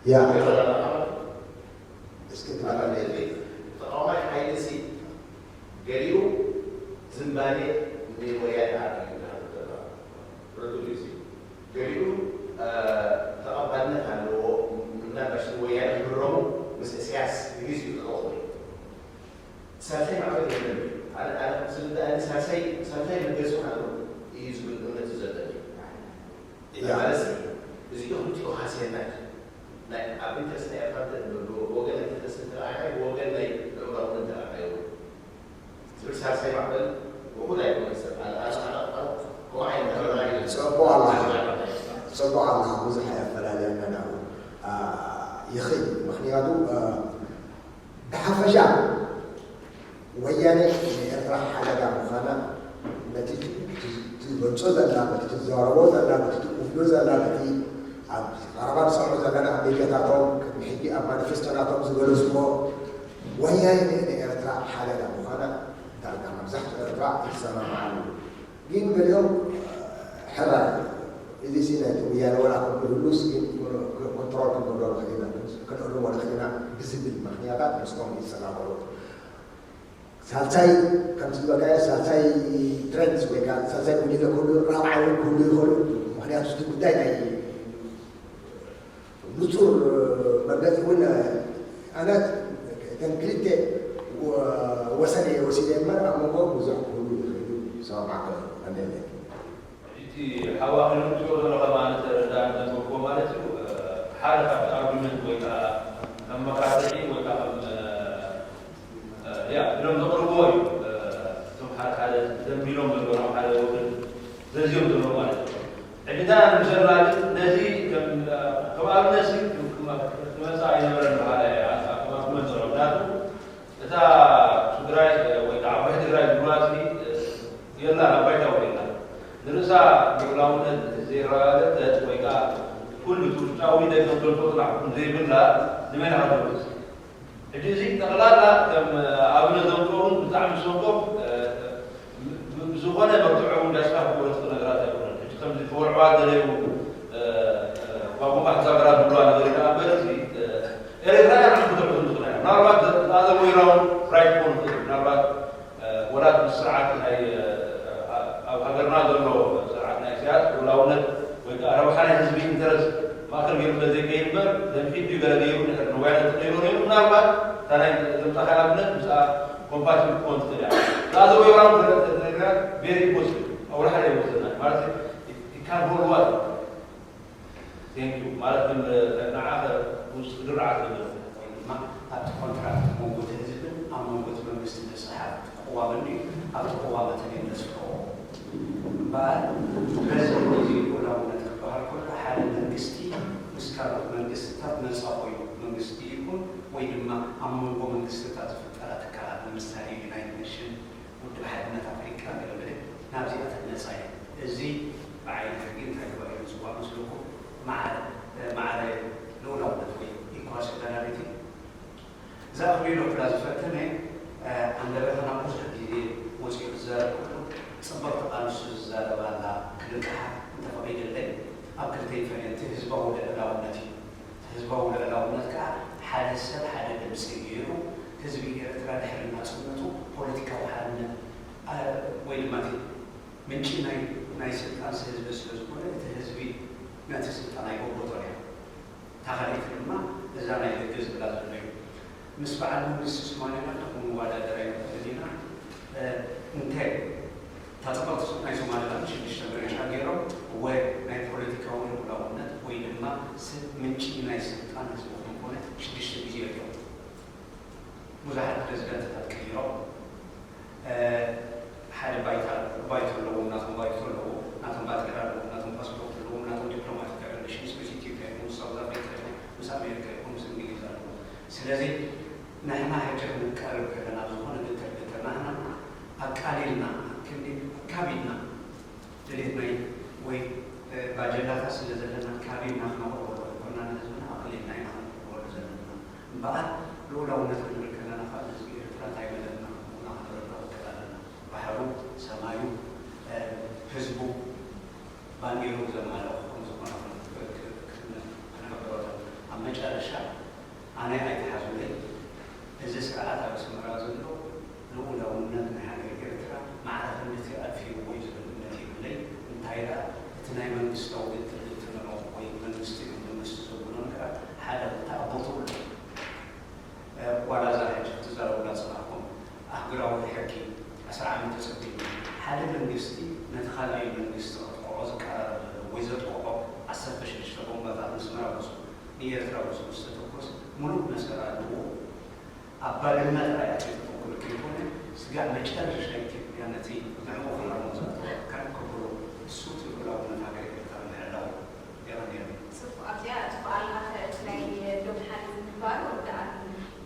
ያ እስኪ ተቃዋማይ ሓይሊ ሲ ገሊኡ ዝንባሌ ንወያነ ኣርዩ ርዱእ እዩ። ገሊኡ ተቐባልነት ኣለዎ። ምናልባሽ ንወያነ ክብረሙ ምስ እስያስ ንግዜኡ ተጠቕሙ ሳልሳይ ማዕበል የለን። ኣነ ኣነ ዝርዳእኒ ሳልሳይ ሳልሳይ መገዝኡን ኣሎ እዩ ዝብል እምነት እዩ ዘለኒ። ማለት እዚ ክልቲኡ ሃስየና እዩ። ናይ ኣብ ኢንተረስት ናይ ኤርትራ ብወገን ናይ ኢንተረስት እንተረኣናዮ ብወገን ናይ ምዕራብ እውን እንተረኣናዮ ዝብል ሳልሳይ ማዕበል ውሑድ ኣይኮነን። ሰብ ኣነ ኣነ ኣነ ከምኡ ዓይነት ተረዳኢ ፅቡቕ ኣለኻ። ፅቡቕ ኣለኻ። ብዙሕ ኣፈላለየና ናብኡ ይኽእል። ምክንያቱ ብሓፈሻ ወያነ ንኤርትራ ሓደጋ ምዃና በቲ ትገልጾ ዘላ፣ በቲ ትዛረቦ ዘላ፣ በቲ ትውፍዮ ዘላ፣ በቲ ኣብ ቀረባ ንሰምዖ ዘለና ኣብ ሚድያታቶም ቅድሚ ሕጂ ኣብ ማኒፌስቶናቶም ዝገለጽዎ ወያነ ንኤርትራ ሓደጋ ምዃና ዳርጋ መብዛሕትኡ ኤርትራ ይሰማምዓሉ። ግን ገሊኦም ሕራይ እዚ ሲ ናይ ወያነ ወላ ከም ይህሉስ ግን ኮንትሮል ክንገብሮ ንኽእል ኢና፣ ክንእርሞ ንኽእል ኢና ብዝብል ምኽንያታት ምስኦም ይሰጋገሩ። ሳልሳይ ከምቲ ዝበልካዮ ሳልሳይ ትሬንድስ ወይ ከዓ ሳልሳይ ጉጅለ ክህሉ ራብዓይ እውን ክህሉ ይኽእሉ። ምክንያቱ እቲ ጉዳይ ናይ ንጹር መርገፂ እውን ኣነ እተን ክልተ ወሰን እየ ወሲደ እምበር ኣብ መንጎ ብዙሕ ክህሉ ይኽእሉ ይሰማማዕካ። እቲ ሓዋኺሉ ትሪኦ ዘሎ ከማን ተረዳእ ዘንበብኩዎ ማለት እዩ። ሓደ ካብቲ ኣርጉመንት ወይ ከዓ መመካትዒ ወይ ከዓ ከም ያ ኢሎም ዘቕርብዎ እዩ። እቶም ሓደ ሓደ ዘንቢሎም ዘለዉ ሓደ ወገን ዘዝዮም ዘለዉ ማለት እዩ። ሕጂ እንታይ ንብሰልና ግን ነዚ ከም ከም ኣብነት ክመፃ ኣይነበረን በሃላ እየ። ከም ኣርጉመንት ዘሎ ምክንያቱ እታ ትግራይ ወይ ከዓ ዓባይ ትግራይ ዝብሉዋ እሲ የላን ኣብ ባይታ እውን የላን። ንርእሳ ልኡላውነት ዘይረጋገጸት ወይ ከዓ ኩሉ እቲ ውሽጣዊ ደገ ክትገልጾ ጥራሕ ዘይብላ ንመን ኢኻ ትገልጽ? ሕጂ እዚ ጠቕላላ ከም ኣብነት ዘምጽኦ እውን ብጣዕሚ ሰንኮፍ ብዝኾነ መርትዖ እውን ዳስካ ክወረስኩ ነገራት ኣይኮነን። ሕጂ ከምዚ ተወልዕዋ ዘለዩ ባጉባዕ ዛገራት ዝብሉዋ ነገር ኢና እምበር እዚ ኤርትራ እያ ንዓኹም ክትሕዙ ትኽእላ እያ። ምናልባት the other way round right ክኾን ይኽእል እዩ። ምናልባት ወላ እቲ ስርዓት ናይ ኣብ ሃገርና ዘሎ ስርዓት ናይ ኢሳያስ ልኡላውነት ወይ ከዓ ረብሓ ናይ ህዝቢ ኢንተረስት ማእከል ገይሩ ስለ ዘይከይድ እምበር ነንሒት ድዩ ገለ ገይሩ ንወያነ ተቀይሮ ነይሩ ምናልባት እታ ናይ ዘምጻኻያ ኣብነት ምስኣ ኮምፓቲብል ክኾን ትኽእል እያ። The other way round ተነግራ very impossible ኣውራ ሓደ ኣይወሰድና ማለት it can hold water. Thank you ማለት ግን ንዓኸ ውስጥ ድርዓት ገለ ወይ ድማ ኣብቲ ኮንትራክት መንጎ እቲ ህዝብን ኣብ መንጎ እቲ መንግስቲ ዝፀሓፍ ቅዋምን እዩ። ኣብቲ ቅዋም እቲ ግን ዘስፍሮ እምበኣር በዚ ግዜ ልኡላውነት ክበሃል ከሎ ሓደ መንግስቲ ምስ ካልኦት መንግስትታት ነፃ ኮይኑ መንግስቲ ይኹን ወይ ድማ ኣብ መንጎ መንግስትታት ዝፍጠራ ትካላት ንምሳሌ ዩናይትድ ኔሽን ውድብ ሓድነት ኣፍሪቃ ገለመለ ናብዚኣተን ነፃ እየን። እዚ ብዓይኒ ሕጊ እንታይ ተባሂሉ ዝፅዋዕ መስለኩም? ማዕረ ማዕረ ልኡላውነት ወይ ኢኳል ሱቨራኒቲ። እዛ ኣኽሊሉ ክብላ ዝፈተነ ኣንደበትና ብዙሕ ግዜ ወፂኡ ክዛረብ ከሎ ፅብቕቲ ቃል ንሱ ዝዛረባ ኣላ ክልቅሓ እንተፈቒደለይ ኣብ ክልተ ይፈልየ። እቲ ህዝባዊ ልዕላውነት እዩ። ህዝባዊ ልዕላውነት ከዓ ሓደ ሰብ ሓደ ድምፂ ገይሩ ህዝቢ ኤርትራ ድሕሪ ናፅነቱ ፖለቲካዊ ሓርነት ወይ ድማ እቲ ምንጪ ናይ ናይ ስልጣን ህዝቢ ስለ ዝኾነ እቲ ህዝቢ ነቲ ስልጣን ኣይጎቦቶን እያ። እታ ካልኣይቲ ድማ እዛ ናይ ህጊ ዝብላ ዘሎ እዩ። ምስ በዓል መንግስቲ ሶማሌላንድ ክንወዳደር ኣይንኽእልን ኢና። እንታይ እታ ፅብቕቲ ናይ ሶማሌላንድ ሽዱሽተ ምርጫ ገይሮም ወይ ናይ ፖለቲካዊ ልኡላውነት ወይ ድማ ምንጪ ናይ ስልጣን ህዝቢ ክንኮነ ሽዱሽተ ግዜ እዮም። ብዙሓት ፕሬዚደንትታት ቀይሮም ሓደ ባይታ ባይቶ ኣለዎም፣ ናቶም ባይቶ ኣለዎ፣ ናቶም ባጤራ ኣለዎም፣ ናቶም ፓስፖርት ኣለዎም፣ ናቶም ዲፕሎማቲክ ሪሌሽንስ ምስ ኢትዮጵያ ይኹን ምስ ሳውዝ ኣፍሪካ ይኹን ምስ ኣሜሪካ ይኹን ምስ እንግሊዝ ኣለዎም። ስለዚ ንሕና ሕጂ ክንቃረብ ከለና ዝኾነ ግትር ግትር ንሕና ኣቃሊልና ክንዲ ኣካቢድና ድሌት ናይ ወይ ባጀላታት ስለ ዘለና ካቢና ክነቕርበሉ ኣይኮና ንህዝብና ኣቕሊልና ኢና ክነቕርበሉ ዘለና። እምበኣር ልኡላውነት ክንብል ከለና ካብ ህዝቢ ኤርትራ እንታይ መለትና ምዃና ክንርዳእ ክእል ኣለና። ባሕሩ፣ ሰማዩ፣ ህዝቡ፣ ባንዲሩ ዘማለኹ ከም ዝኾነ ክንሕብረሉ። ኣብ መጨረሻ ኣነ ኣይትሓዙለይ፣ እዚ ስርዓት ኣብ ኣስመራ ዘሎ ልኡላውነት ናይ ሃገር ኤርትራ ማዕረ ክንድቲ ኣድፊርዎ እዩ ዝብል እምነት የብለይ። እንታይ ደኣ እቲ ናይ መንግስታዊ ግትር ግትር ንዕኡ ወይ መንግስቲ እዩ መንግስቲ ዘብሎ ነገራት ሓደ ክልተ ኣብ ቦትኡ ኣሎ። ዋላ እዛ ሕጂ ክትዛረቡላ ዝጸናሕኩም ኣህጉራዊ ሕጊ ዓሰርተ ዓመት ተጸቢቡ ሓደ መንግስቲ ነቲ ካልኣይ መንግስቲ ከጥቅዖ ዝቀራረብ ዘሎ ወይ ዘጥቅዖ ዓሰርተ ሽዱሽተ ቦምባታት ንስመራ ወጺኡ ንኤርትራ ወጺኡ ዝተተኮሰ ምሉእ መሰል ኣለዎ። ኣብ ባድመ ጥራይ ኣትሪፉ ክብል ከይኮነ ስጋዕ መጨረሻ ኢትዮጵያ ነቲ ንዕኡ ክሃርሞ ዘእተወ ኣካል ከብሎ እሱ እቲ ልኡላውነት ሃገር ኤርትራ ምሕላው የቐንየለይ። ጽቡቕ ኣብዚኣ እቲ በዓል ኣፈ እቲ ናይ ዶብ ሓሊፍ ምግባሩ ወዳኣኒ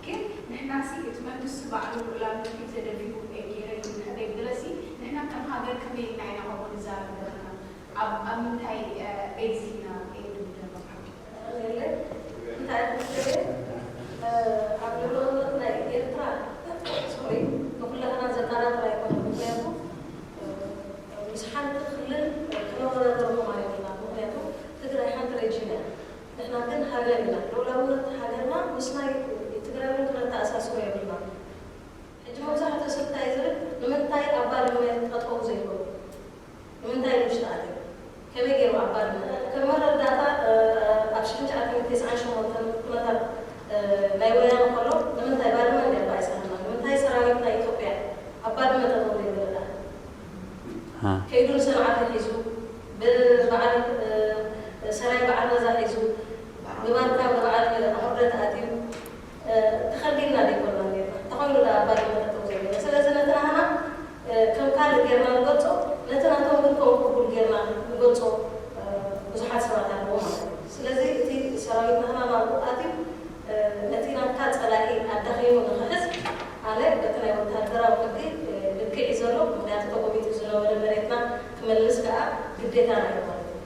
ግን ንሕናሲ እቲ መንግስቲ ባዕሉ ልኡላውነት እዩ ተደፊሩ ገይረ ይብል ሕደይ ብለሲ ንሕና ከም ሃገር ከመይ ኢልና ኢና ከምኡ ንዛረብ ዘለና ኣብ ኣብ ምንታይ ቤዝ ኢና ኤዱ ደረባ እንታይ ኣብ ልዕሊ ናይ ኤርትራ ሶሪ ንኩላህና ዘጠራጥር ኣይኮነ ምክንያቱ ምስ ሓንቲ ክልል ክነወዳደርኩም ኣይኮና ምክንያቱ ትግራይ ሓንቲ ሬጅን እያ ንሕና ግን ሃገር ኢና ልኡላውነት ሃገርና ምስ ናይ ትግራይ እውን ክነተኣሳስሮ የብልና ሕጂ መብዛሕትኡ ሰብ እንታይ ዝብል ንምንታይ ኣብ ባድመ ጠጠው ዘይበሉ ንምንታይ ውሽጢ ኣትዮም ከመይ ገይሩ ኣብ ባድመ ከም መረዳእታ ኣብ ሽሕን ትሽዓን ሚእትን ተስዓን ሸሞንተን ኩነታት ናይ ወያነ ከሎ ንምንታይ ባድመ እንድያ ባይሳና ንምንታይ ሰራዊት ናይ ኢትዮጵያ ኣብ ባድመ ጠጠው ዘይበለላ ከይዱ ግንባርካ ብበዓል ኣህርደት ኣትዩ ተኸልዲልና ዘይኮና ነርና። ተኾይኑ ደኣ ኣባል መጠጠው ዘለና። ስለዚ ነቲ ናህና ከም ካልእ ጌርና ንገልጾ፣ ነቲ ናቶም ግን ከም ቅቡል ጌርና ንገልጾ ብዙሓት ሰባት ኣለዉ ማለት እዩ። ስለዚ እቲ ሰራዊት ናህና ናብኡ ኣትዩ ነቲ ናትካ ጸላኢ ኣዳኺሙ ንኽሕዝ፣ ኣነ በቲ ናይ ወተሃደራዊ ሕጊ ልክዕ እዩ ዘሎ። ምኽንያቱ ተጎቢጡ ዝነበረ መሬትና ክመልስ ከኣ ግዴታና እዩ ማለት እዩ።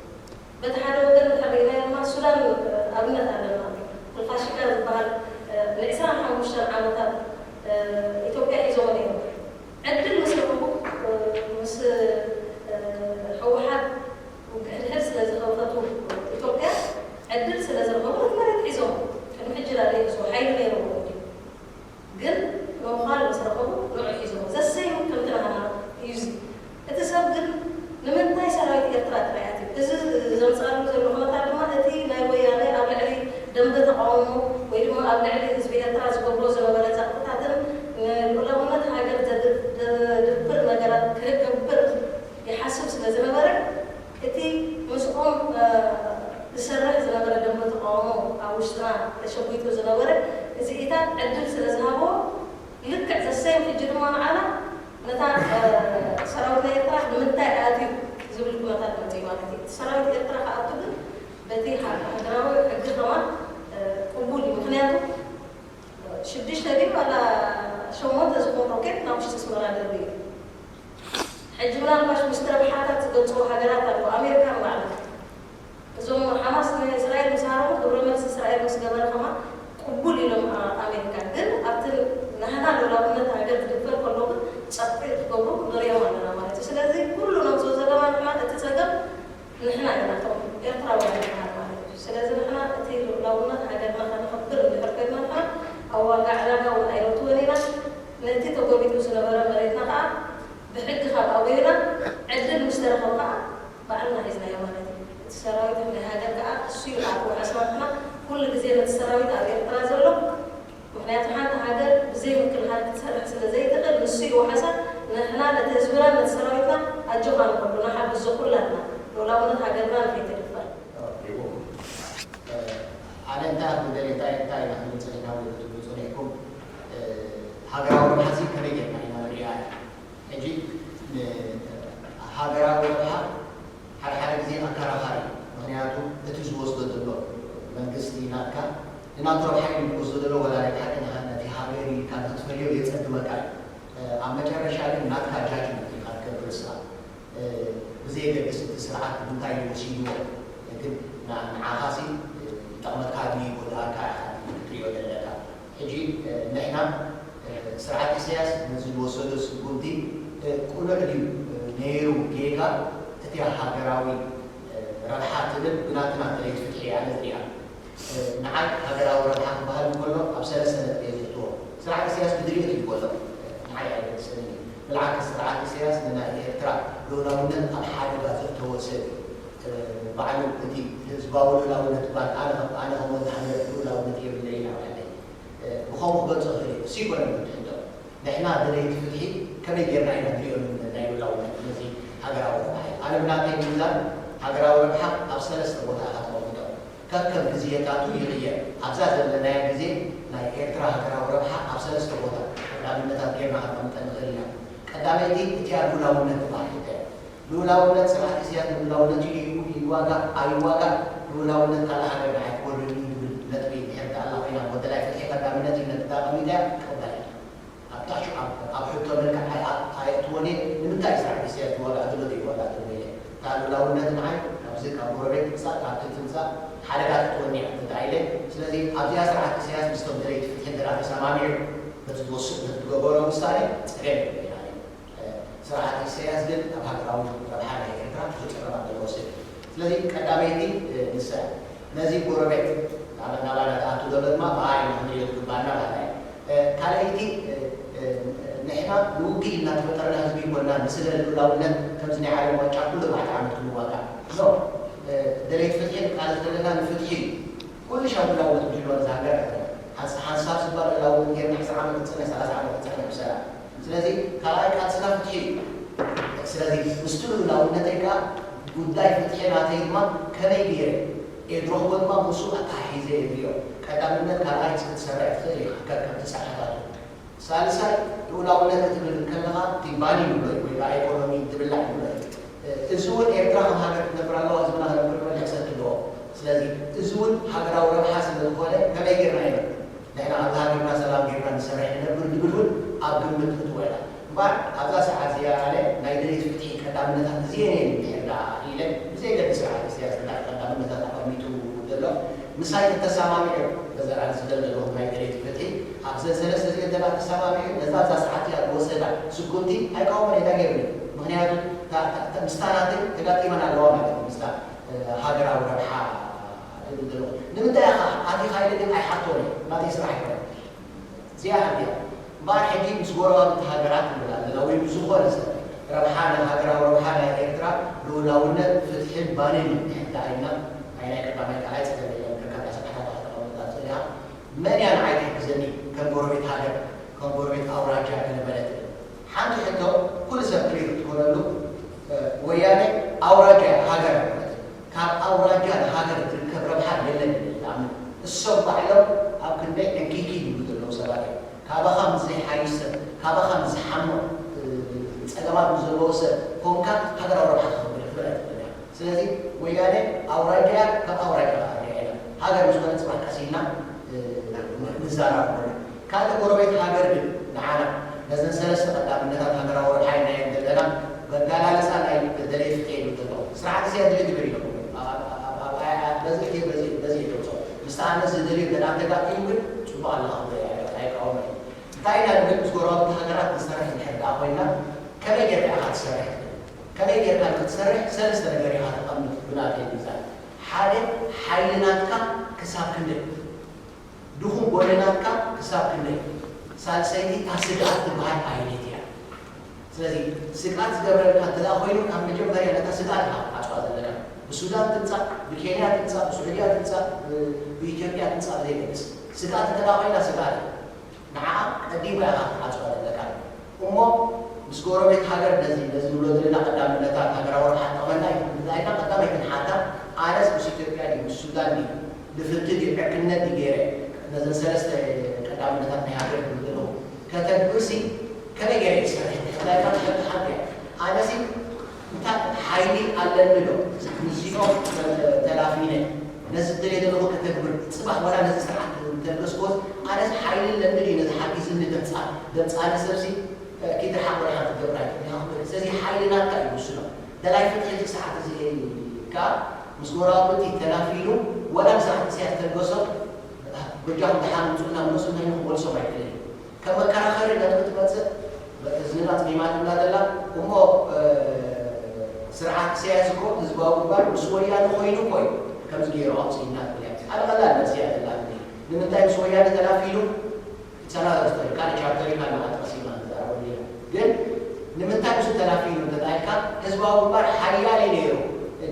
በቲ ሓደ ወገን እንድሕር ርኢናዮ ድማ ሱዳን ኣብነት ኣለና። ኣልፋሽጋ ዝበሃል ንዕስራን ሓሙሽተን ዓመታት ኢትዮጵያ ሒዞሞ ነይሮም። ዕድል ምስ ረኸቡ ምስ ህወሓት ውግእ ሕድሕድ ስለ ዝኸፈቱ ኢትዮጵያ ዕድል ስለ ዝረኸቡ እቲ መሬት ሒዞሞ። ቅድሚ ሕጂ ዳ ዘይሕዝዎ ሓይሊ ነይሮም ድዩ? ግን ምዃል ምስ ረኸቡ ንዑ ሒዞሞ ዘሰይም ከምቲ ናህና እዩ። እዚ እቲ ሰብ ግን ንምንታይ ሰራዊት ኤርትራ ጥራይ ኣትዩ? እዚ ዘምፅኣሉ ዘሎ ኩነታት ድማ እቲ ናይ ወያነ ኣብ ልዕሊ ደንበ ተቃውሞ ወይ ድማ ኣብ ልዕሊ ህዝቢ ኤርትራ ዝገብሮ ዝነበረ ጸቕጥታትን ንልኡላውነት ሃገር ዘድፍር ነገራት ክገብር ይሓስብ ስለ ዝነበረ እቲ ምስኦም ዝሰርሕ ዝነበረ ደንበ ተቃውሞ ኣብ ውሽጥና ተሸጒጡ ዝነበረ እዚ ኢታት ዕድል ስለ ዝሃቦ ልክዕ ዘሰይም ሕጂ ድማ ንዓና ነታ ሰራዊት ናይ ኤርትራ ንምንታይ ኣትዩ ዝብል ኩነታት መፅእ ማለት እዩ። እቲ ሰራዊት ኤርትራ ክኣቱ ግን በቲ ሃገራዊ ሕጊ ከማን ቅቡል እዩ። ምክንያቱ ሽዱሽተ ድዩ ዋላ ሸሞንተ ዝኾኑ ሮኬት ናብ ውሽጢ ኣስመራ ደርብዩ። ሕጂ ምናልባሽ ምስቲ ረብሓታት ዝገልፅዎ ሃገራት ኣለዉ። ኣሜሪካ ንባዕላ እዞም ሓማስ ንእስራኤል ምስ ሃረሙ ግብረ መልሲ እስራኤል ምስ ገበረ ከማን ቅቡል ኢሎም ኣሜሪካ። ግን ኣብቲ ናህና ሉዓላውነት ሃገር ክድፈር ከሎ ግን ጸቕጢ ክገብሩ ንሪኦም ኣለና ማለት እዩ። ስለዚ ኩሉ ነምፅኦ ዘለና ንሕና እቲ ጸገም ንሕና ኢና እቶም ኤርትራውያን ንበሃል ማለት እዩ። ስለዚ ንሕና እቲ ሉዓላውነት ሃገርና ከነኽብር እንድሕር ኮይንና ንሕና ኣብ ዋጋ ዕዳጋ እውን ኣይነእትዎን ኢና። ነቲ ተጎቢጡ ዝነበረ መሬትና ከዓ ብሕጊ ካብ ኣበዩና ዕድል ምስ ተረኸብ ከዓ ባዕልና ሒዝናዮ ማለት እዩ። እቲ ሰራዊት ናይ ሃገር ከዓ እሱ እዩ ኣርባዕተ ሰዓትና ኩሉ ግዜ ነቲ ሰራዊት ኣብ ኤርትራ ዘሎ። ምክንያቱ ሓንቲ ሃገር ብዘይ ምክልኻል ክትሰርሕ ስለ ዘይትኽእል ንሱ እዩ ዋሕሳ። ንሕና ነቲ ህዝብና ነቲ ሰራዊትና ኣጆኻ ንበሎ ንሓግዞ ኩላትና ልኡላውነት ሃገርና ንከይትድፈር። ኣነ እንታይ ኣብ ደለ እንታይ እንታይ ኢና ክንብል ፀኒሕና ወይ ክትብሉ ፀኒሕኩም? ሃገራዊ ረብሓ ሲ ከመይ ጌርና ኢና ንሪኣ? ሕጂ ሃገራዊ ረብሓ ሓደ ሓደ ግዜ ኣከራኻሪ እዩ። ምክንያቱ እቲ ዝወስዶ ዘሎ መንግስቲ ናትካ ንናቱ ረብሓ እዩ ዝወስዶ ዘሎ ወላ ናይ ብሓቂ ነቲ ሃገር ኢልካ ንክትፈልዮ የፀግመካ እዩ። ኣብ መጨረሻ ግን ናትካ ጃጅመንት ኢልካ ትገብር ንስኻ። ብዘየገድስ እቲ ስርዓት ብምንታይ እዩ ወሲድዎ ግን ንዓኻሲ ይጠቕመካ ድዩ ይጎድኣካ ኢኻ ክትሪኦ ዘለካ። ሕጂ ንሕና ስርዓት ኢሳያስ ነዚ ዝወሰዶ ስጉምቲ ቅኑዕ ድዩ ነይሩ ጌጋ እቲ ሃገራዊ ረብሓ ትብል ብናትና ደለይቲ ፍትሒ እያ ነዚኣ። ንዓይ ሃገራዊ ረብሓ ክበሃል እንከሎ ኣብ ሰለስተ ነጥቢ እየ ዝእትዎ። ስርዓት ኢሳያስ ብድልየት እዩ ዝጎሎ ንዓይ ኣየገድሰንን እዩ። ብልዓክስ ስርዓት ኢሳያስ ንናይ ኤርትራ ልኡላውነት ኣብ ሓደጋ ዘእተወ ሰብ እዩ። ባዕሉ እቲ ህዝባዊ ልኡላውነት ባል ኣነ ከም ኣነ ከም ወዲ ሃገር ልኡላውነት የብለይን ኣብ ዓደይ። ብኸምኡ ክገልጾ ክእል እየ። እሱ ይኮነን እቲ ሕቶ። ንሕና ደለይቲ ፍትሒ ከመይ ጌርና ኢና ንሪኦ ናይ ልኡላውነት ነዚ ሃገራዊ ረብሓ እዩ። ኣነ ብናተይ ሚዛን ሃገራዊ ረብሓ ኣብ ሰለስተ ቦታ ኢኻ ተቐምጦ። ከከም ግዜታቱ ይቕየር። ኣብዛ ዘለናያ ግዜ ናይ ኤርትራ ሃገራዊ ረብሓ ኣብ ሰለስተ ቦታ ቀዳምነታት ጌርና ከነቐምጠ ንኽእል ኢና። ቀዳመይቲ እቲኣ ልኡላውነት ትበሃል ሕቶ እያ። ልኡላውነት ስርዓት ኢሳያስ ንልኡላውነቱ ይዋጋእ ኣይዋጋእ ልኡላውነት ካልእ ሃገር ንዓይ ክወርድኒ እዩ ዝብል ነጥቢ እንድሕር ትኣላ ኮይና ወደላይ ፍትሒ ቀዳምነት እዩ ነቲ ኣቐሚጠያ ክቕበል እየ። ኣብ ታች ኣብ ኣብ ሕቶ መልክዕ ኣይ- ኣየእትዎን እየ። ንምንታይ ስራሕ ኢሳያስ ይዋጋእ ዘሎ ዘይዋጋእ ዘሎ ኢለ እታ ልኡላውነት ንዓይ ካብዚ ካብ ጎረቤት ትምጻእ ካብ ትል ትምጻእ ሓደጋ ተእትወኒ እያ እንተ ኢለ። ስለዚ ኣብዚኣ ስርዓት ኢሳያስ ምስቶም ደለይቲ ፍትሒ እንተ ተሰማሚዑ በቲ ዝወስድ በቲ ዝገበሮ ውሳኔ ጸገም የብለይን ኣነ። ስርዓት ኢሳያስ ግን ኣብ ሃገራዊ ረብሓ ናይ ኤርትራ ብዙሕ ጸገማት ዘለዎ ሰብ እዩ። ስለዚ ቀዳመይቲ ንሳ እያ። ነዚ ጎረቤት ናባና ትኣቱ ዘሎ ድማ ብኣይ ኢና ክንሪኦ ዝግባና ማለት እዩ። ካልኣይቲ ንሕና ንውግእ ኢልና ዝፈጠርና ህዝቢ ይኮንና ንስለ ልኡላውነት ከምዚ ናይ ዓለም ዋንጫ ኩሉ ኣርባዕተ ዓመት ክንዋጋእ ኖ ደለይቲ ፍትሒ ንቃለስ ዘለና ንፍትሒ እዩ። ኩሉ ሻብ ልኡላውነት ብጅልዋ ንዛ ሃገር ኣይኮነን። ሓንሳብ ዝባል ልኡላውነት ጌርና ዕስራ ዓመት ክፀንሕ ሰላሳ ዓመት ክፀንሕ ብሰላም ስለዚ ካልኣይ ቃልስና ፍትሒ እዩ። ስለዚ ምስቲ ልኡላውነተይ ከዓ ጉዳይ ፍትሒ ናተይ ድማ ከመይ ገይረ ኤድሮኽቦ ድማ ምስኡ ኣተሓሒዘ የድልዮ። ቀዳምነት ካልኣይ ክትሰርሕ ትኽእል ኢኻ፣ ከከምቲ ስርዓታቱ። ሳልሳይ፣ ልኡላውነት ክትብል ከለኻ፣ እቲ ባኒ ንብሎ ወይ ከዓ ኢኮኖሚ ዝብላዕ ንብሎ። እዚ እውን ኤርትራ ከም ሃገር ክትነብር ኣለዋ፣ ህዝብና ክነብር መሊሕ ሰልቲ ኣለዎ። ስለዚ እዚ እውን ሃገራዊ ረብሓ ስለ ዝኾነ ከመይ ጌርና ኢና ንሕና ኣብዛ ሃገርና ሰላም ጌርና ንሰርሕ ንነብር ዝብል እውን ኣብ ግምት ክትወላ እምበኣር ኣብዛ ሰዓት እዚኣ ኣነ ናይ ደሌት ፍትሒ ቀዳምነታት እዚአን እየን እንድሕር ደኣ ኢለ ብዘየገድስ ስርዓት ኢሳያስ እንታይ ቀዳምነታት ኣቐሚጡ ዘሎ ምሳይ ተተሰማሚዑ በዛ ኣነ ዝደል ዘለኹ ናይ ደሌት ፍትሒ ኣብዘን ሰለስተ እዚአን ደኣ ተሰማሚዑ ነዛ እዛ ሰዓት እያ ዝወሰዳ ስጉምቲ ኣይቃወሞን እየ እንታይ ገይሩኒ ምኽንያቱ ምስታ ናተይ ተጋጢመን ኣለዋ ማለት እዩ ምስታ ሃገራዊ ረብሓ ዝብል ዘለኹ ንምንታይ ኢኻ ኣቲኻ ኢለ ግን ኣይሓቶን እየ ናተይ ስራሕ ኣይኮነን እዚኣ ሃብያ እምበኣር ሕጂ ምስ ጎረባብቲ ሃገራት ንብል ኣለና ወይ ምስ ዝኾነ ሰብ ረብሓ ናይ ሃገራዊ ረብሓ ናይ ኤርትራ ልኡላውነት ፍትሕን ባንን እዩ ንሕንታ ኢልና ናይ ናይ ቀዳማይ ካልኣይ ፀገም የለን ከካታ ሰብሓታ ተቐመጣ ፅእያ መን እያ ንዓይ ትሕግዘኒ ከም ጎረቤት ሃገር ከም ጎረቤት ኣውራጃ ገለ በለት ሓንቲ ሕቶ ኩሉ ሰብ ክሪር ክትኮነሉ ወያነ ኣውራጃ ሃገር ኣይኮነትን ካብ ኣውራጃ ንሃገር ዝርከብ ረብሓ የለን ዝኣምን እሶም ባዕሎም ኣብ ክንደይ ዕንኪኪ ይብሉ ዘለዉ ሰባት እዮም ካባኻ ምስ ዘይሓይሽ ሰብ ካባኻ ምስ ዝሓምቕ ፀገማት ምስ ዘለዎ ሰብ ኮንካ ሃገራዊ ረብሓ ክኽብር ይኽእል ኣይትኽእል እያ ስለዚ ወያነ ኣውራጃ እያ ካብ ኣውራጃ ከኣ ርያ ኢና ሃገር ምስ ኮነ ፅባሕ ቀስ ኢልና ንዛራብ ካልእ ጎረቤት ሃገር ግን ንዓና ነዘን ሰለስተ ቀዳምነታት ሃገራዊ ረብሓ ኢልና እየን ዘለና በጋላልፃ ናይ ደለየ ፍትሒ ይብል ዘለኹ ስርዓት እዚኣ ድልየ ግበር ኢለኩም በዚ በዚ በዚ ይገልፆ ምስቲ ኣነ ዝደልዮ ገና ተጋጢሙ ግን ፅቡቅ ኣለካ ኣይቃወም እንታይ ኢና ንብል ምስ ጎረባብቲ ሃገራት ንሰርሕ እንድሕር ደኣ ኮይና ከመይ ጌርካ ኢኻ ትሰርሕ ከመይ ጌርካ ንክትሰርሕ ሰለስተ ነገር ኢኻ ተቐምጥ ብናተይ ሚዛን ሓደ ሓይሊ ናትካ ክሳብ ክንደይ ድኹም ጎኒ ናትካ ክሳብ ክንደይ ሳልሰይቲ እታ ስግኣት ትበሃል ኣይነት እያ ስለዚ ስግኣት ዝገብረልካ እንተ ኮይኑ ካብ መጀመርያ ነታ ስግኣት ኢኻ ክትዓፅዋ ዘለካ ብሱዳን ትምፃእ ብኬንያ ትምፃእ ብስዑድያ ትምፃእ ብኢትዮጵያ ትምፃእ ብዘይገድስ ስግኣት እንተ ኮይና ስግኣት ንዓ ቀዲምካ ኢኻ ክትሓጽባ ዘለካ እሞ ምስ ጎረቤት ሃገር ነዚ ነዚ ንብሎ ዘለና ቀዳምነታት ሃገራዊ ረብሓ ጠቕመና ኣይትብልናይና ቀዳማይ ክንሓታ ኣነስ ምስ ኢትዮጵያ ድዩ ምስ ሱዳን ድዩ ልፍንቲ ድዩ ዕርክነት ድዩ ገይረ ነዘን ሰለስተ ቀዳምነታት ናይ ሃገር ክብል ዘለኹ ከተግብርሲ ከመይ ገይረ ይሰርሕ ናይ ካልእ ሓንቲ ሓንቲ እያ ኣነሲ እንታይ ሓይሊ ኣለኒ ዶ ምስዚኦም ተላፊነ ነዚ ዝደልየ ዘለኹ ከተግብር ጽባሕ ዋላ ነዚ ስርዓት እንተልገስኮስ ኣነስ ሓይሊ ኣለኒ ድዩ ነዚ ሓጊዝኒ ደምጻ ደምጻኒ ሰብሲ ኪድርሓቕ ወይ ሓንቲ ገብራ ስለዚ ሓይሊ ናትካ እዩ ውስኖ ደላይ ፍትሒ እዚ ሰዓት እዚ ከኣ ምስ ጎረባብቲ ተላፊሉ ወላ ንስርዓት ኢሳያስ ተልገሶ በጃኹም ደሓን ምጹና ምለሱ እንታይ ክመልሶም ኣይክእል እዩ ከም መከራኸሪ ነጥቢ ትመጽእ እዝንና ጸሚማትና ዘላ እሞ ስርዓት ኢሳያስ እኮ ህዝባዊ ግንባር ምስ ወያነ ኮይኑ እኮ እዩ ከምዚ ገይሩ ኣውፅእና ትብል እያ። ሓደ ቀላል መልሲ እያ ዘላትኒ። ንምንታይ ምስ ወያነ ተላፊሉ ሰናዘር ዝኽእል ካልእ ቻፕተር እዩ ካልእ መዓልቲ ቀስ ኢልና ንዛረበሉ ኢና። ግን ንምንታይ ምስኡ ተላፊሉ እንተተባሂልካ ህዝባዊ ግንባር ሓያል እዩ ነይሩ።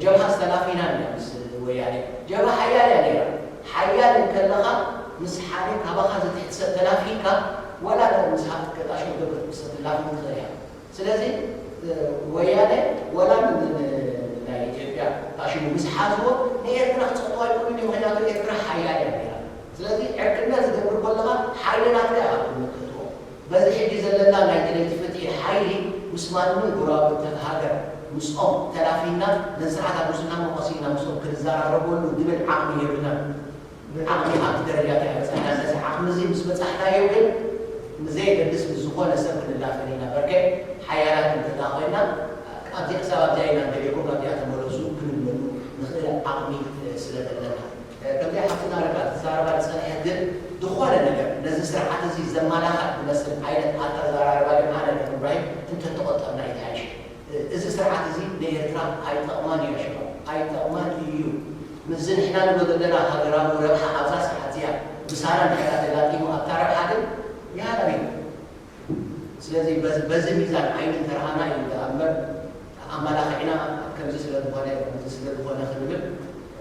ጀብሃስ ተላፊና ኢና ምስ ወያነ። ጀብሃ ሓያል እያ ነይራ። ሓያል እንከለኻ ምስ ሓደ ካባኻ ዝትሕት ሰብ ተላፊካ ዋላ ምስ ሃፍቲ ገጣሽ ወደብ ክትምሰል ትላፊ ትኽእል እያ። ስለዚ ወያነ ዋላ ናይ ኢትዮጵያ ፋሽኑ ምስ ሓዝዎ ንኤርትራ ክፀልዋ ይኽእሉ ምክንያቱ ኤርትራ ሓያል እያ ነይራ። ስለዚ ዕርክነት ዝገብር ከለኻ ሓይሊ ናትካ ኢኻ ክትምክትዎ። በዚ ሕጂ ዘለና ናይ ደለይቲ ፍትሒ ሓይሊ ምስ ማንም ጎረባብቲ ሃገር ምስኦም ተላፊና ነዚ ስርዓት ኣጉስና መቐሲና ምስኦም ክንዘራረበሉ ዝብል ዓቕሚ የብልናን። ዓቕሚ ኣብቲ ደረጃ ከይበፃሕና ስለዚ ዓቕሚ እዚ ምስ በፃሕናዮ ግን ንዘየገድስ ምስ ዝኾነ ሰብ ክንላፈን ኢና በርከ ሓያላት እንተዳ ኮይና ኣብዚ ክሳብ ኣብዚኣ ኢና እንደልየኩም ኣብዚኣ ተመለሱ ክንብለሉ ንኽእል ዓቕሚ ስለ ዘለና ከምዚኣ ሓፍትና ረካ ትዛረባ ዝፀንሐት ግን ዝኾነ ነገር ነዚ ስርዓት እዚ ዘማላኻት ዝመስል ዓይነት ኣተዛራርባ ግን ኣነ ከም እብራሂም እንተተቆጠብና ይትሓይሽ እዚ ስርዓት እዚ ንኤርትራ ኣይጠቕማን እዩ ኣሽባ ኣይጠቕማን እዩ ምስዚ ንሕና ንብሎ ዘለና ሃገራዊ ረብሓ ኣብዛ ስርዓት እዚኣ ምሳና ንሕና ተጋጢሙ ኣብታ ረብሓ ግን ይሃላ እዩ ስለዚ በዚ ሚዛን ዓይኒ እንተረኣና እዩ ደኣ እምበር ኣመላኺዕና ከምዚ ስለ ዝኾነ ከምዚ ስለ ዝኾነ ክንብል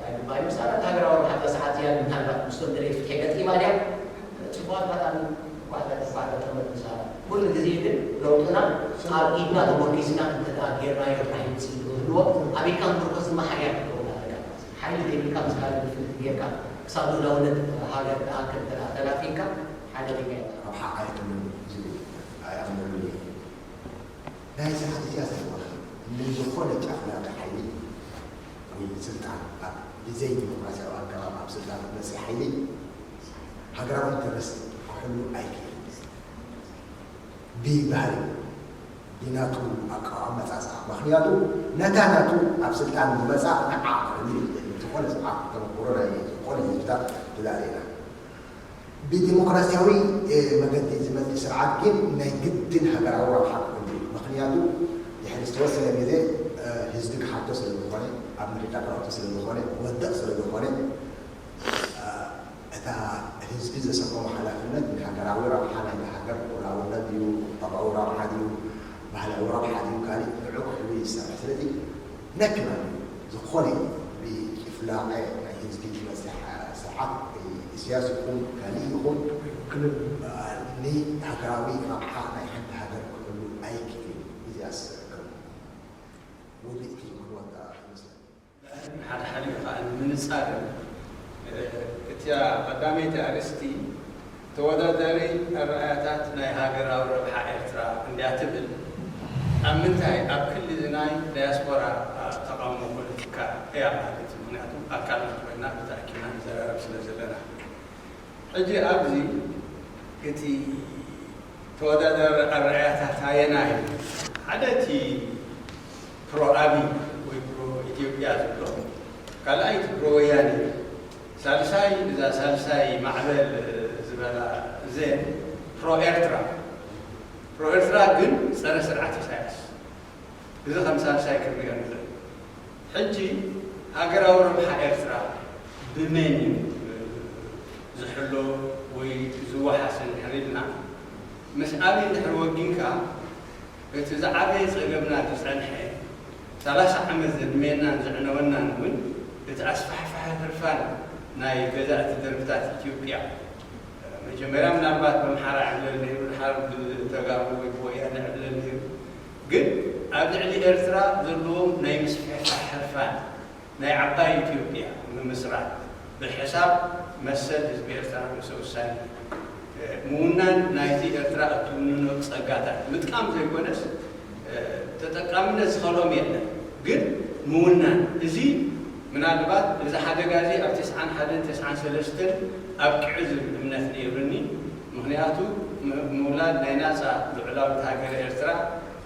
ኣይግባእን ምሳና ሃገራዊ ረብሓ ኣብዛ ሰዓት እዚኣ ምናልባት ምስቶም ደለይቲ ፍትሒ ገጢማ ድያ ፅቡቓት ናታን ኳዕታ ኳዕታ ተመልሳ ኩሉ ግዜ ግን ለውጥና ኣብ ኢድና ተሞርኪስና እንተ ደኣ ጌርናዮ ጥራሕ ይምፅእ ዝህልዎ ኣበይካ ምርኮስ ድማ ሓያል ክትከውን ኣለካ ሓይሊ ቴክኒካ ምስ ካልእ ብፍልጥ ጌርካ ክሳብ ልኡላውነት ሃገር ክኣክል ተላ-፣ ተላፊንካ ሓደገኛ እዩ። ረብሓ ኣይኮነን ዝብል ኣይኣምነሉን እየ። ናይ ስርዓት እዚኣ ዘለዋ ንዝኾነ ጫፍላቂ ሓይሊ ወይ ስልጣን ኣብ ብዘይ ዲሞክራሲያዊ ኣገባብ ኣብ ስልጣን ዝመፅእ ሓይሊ ሃገራዊ ኢንተረስት ክሕሉ ኣይክእልን። ብባህሪ ብናቱ ኣቃውማ መጻጻ ምኽንያቱ ነታ ናቱ ኣብ ስልጣን ዝመጻ ንዓ ክሕሉ ይኽእል። ዝኾነ ስርዓት ተመክሮ ናይ ዝኾነ ህዝብታት ንላለ ኢና። ብዲሞክራሲያዊ መገዲ ዝመጽእ ስርዓት ግን ናይ ግድን ሃገራዊ ረብሓ ክህሉ እዩ። ምኽንያቱ ድሕሪ ዝተወሰነ ግዜ ህዝቢ ክሓቶ ስለ ዝኾነ፣ ኣብ ምርጫ ክረቱ ስለ ዝኾነ፣ ክወድቕ ስለ ዝኾነ፣ እታ ህዝቢ ዘሰከሞ ሓላፍነት ንሃገራዊ ረብሓ ናይታ ሃገር፣ ቁላውነት ድዩ፣ ቁጠባዊ ረብሓ ድዩ፣ ባህላዊ ረብሓ ድዩ፣ ካልእ ንዑ ክሕሉ ይሰርሕ። ስለዚ ነኪ ማለት እዩ። ዝኾነ ብጭፍላቐ ናይ ህዝቢ ዝመፅእ ስርዓት፣ ኢሳያስ ይኹን ካልእ ይኹን፣ ክልል ንሃገራዊ ረብሓ ናይ ሓንቲ ሃገር ክሕሉ ኣይክእልን። እዚኣስ ከም ውድእቲ ክንወዳ ይመስለኒ። ሓደ ሓሊፉ ከዓ ንምንጻር፣ እቲኣ ቀዳመይቲ ኣርእስቲ ተወዳዳሪ ኣረኣያታት ናይ ሃገራዊ ረብሓ ኤርትራ እንድያ ትብል፣ ኣብ ምንታይ ኣብ ክሊ ናይ ዳያስፖራ ተቓውሞ ፖለቲካ እያ ማለት እዩ። ምክንያቱ ኣካል ኮይና ብተኣኪብና ንዘራረብ ስለ ዘለና። ሕጂ ኣብዚ እቲ ተወዳዳሪ ኣረኣያታት ኣየናይ እዩ? ሓደ እቲ ፕሮ ኣብይ ወይ ፕሮ ኢትዮጵያ ዝብሎ፣ ካልኣይ እቲ ፕሮ ወያኔ፣ ሳልሳይ እዛ ሳልሳይ ማዕበል ዝበላ እዘን ፕሮ ኤርትራ። ፕሮ ኤርትራ ግን ጸረ ስርዓት ኢሳያስ። እዚ ከም ሳልሳይ ክንሪኦ ንኽእል። ሕጂ ሃገራዊ ረብሓ ኤርትራ ብመን እዩ ዝሕሎ ወይ ዝወሓስ እንድሕር ኢልና፣ ምስ ኣብይ እንድሕር ወጊንካ፣ እቲ ዝዓበየ ጸገምና ዝጸንሐ፣ ሰላሳ ዓመት ዘድመየናን ዘዕነወናን እውን እቲ ኣስፋሕፋሒ ህርፋን ናይ ገዛእቲ ደርብታት ኢትዮጵያ። መጀመርያ ምናልባት ብኣምሓራ ይዕብለል ነይሩ፣ ድሓር ብተጋሩ ወይ ብወያነ ይዕብለል ነይሩ። ግን ኣብ ልዕሊ ኤርትራ ዘለዎም ናይ ምስፍሕፋሕ ህርፋን ናይ ዓባይ ኢትዮጵያ ምምስራት፣ ብሕሳብ መሰል ህዝቢ ኤርትራ ርእሰ ውሳኔ ምውናን፣ ናይቲ ኤርትራ እትውንኖ ጸጋታት ምጥቃም ዘይኮነስ፣ ተጠቃምነት ዝኸልኦም የለን፣ ግን ምውናን። እዚ ምናልባት እዚ ሓደጋ እዚ ኣብ ተስዓን ሓደን ተስዓን ሰለስተን ኣብቂዑ ዝብል እምነት ነይሩኒ። ምኽንያቱ ም-፣ ምውላድ ናይ ናጻ ልዑላዊት ሃገረ ኤርትራ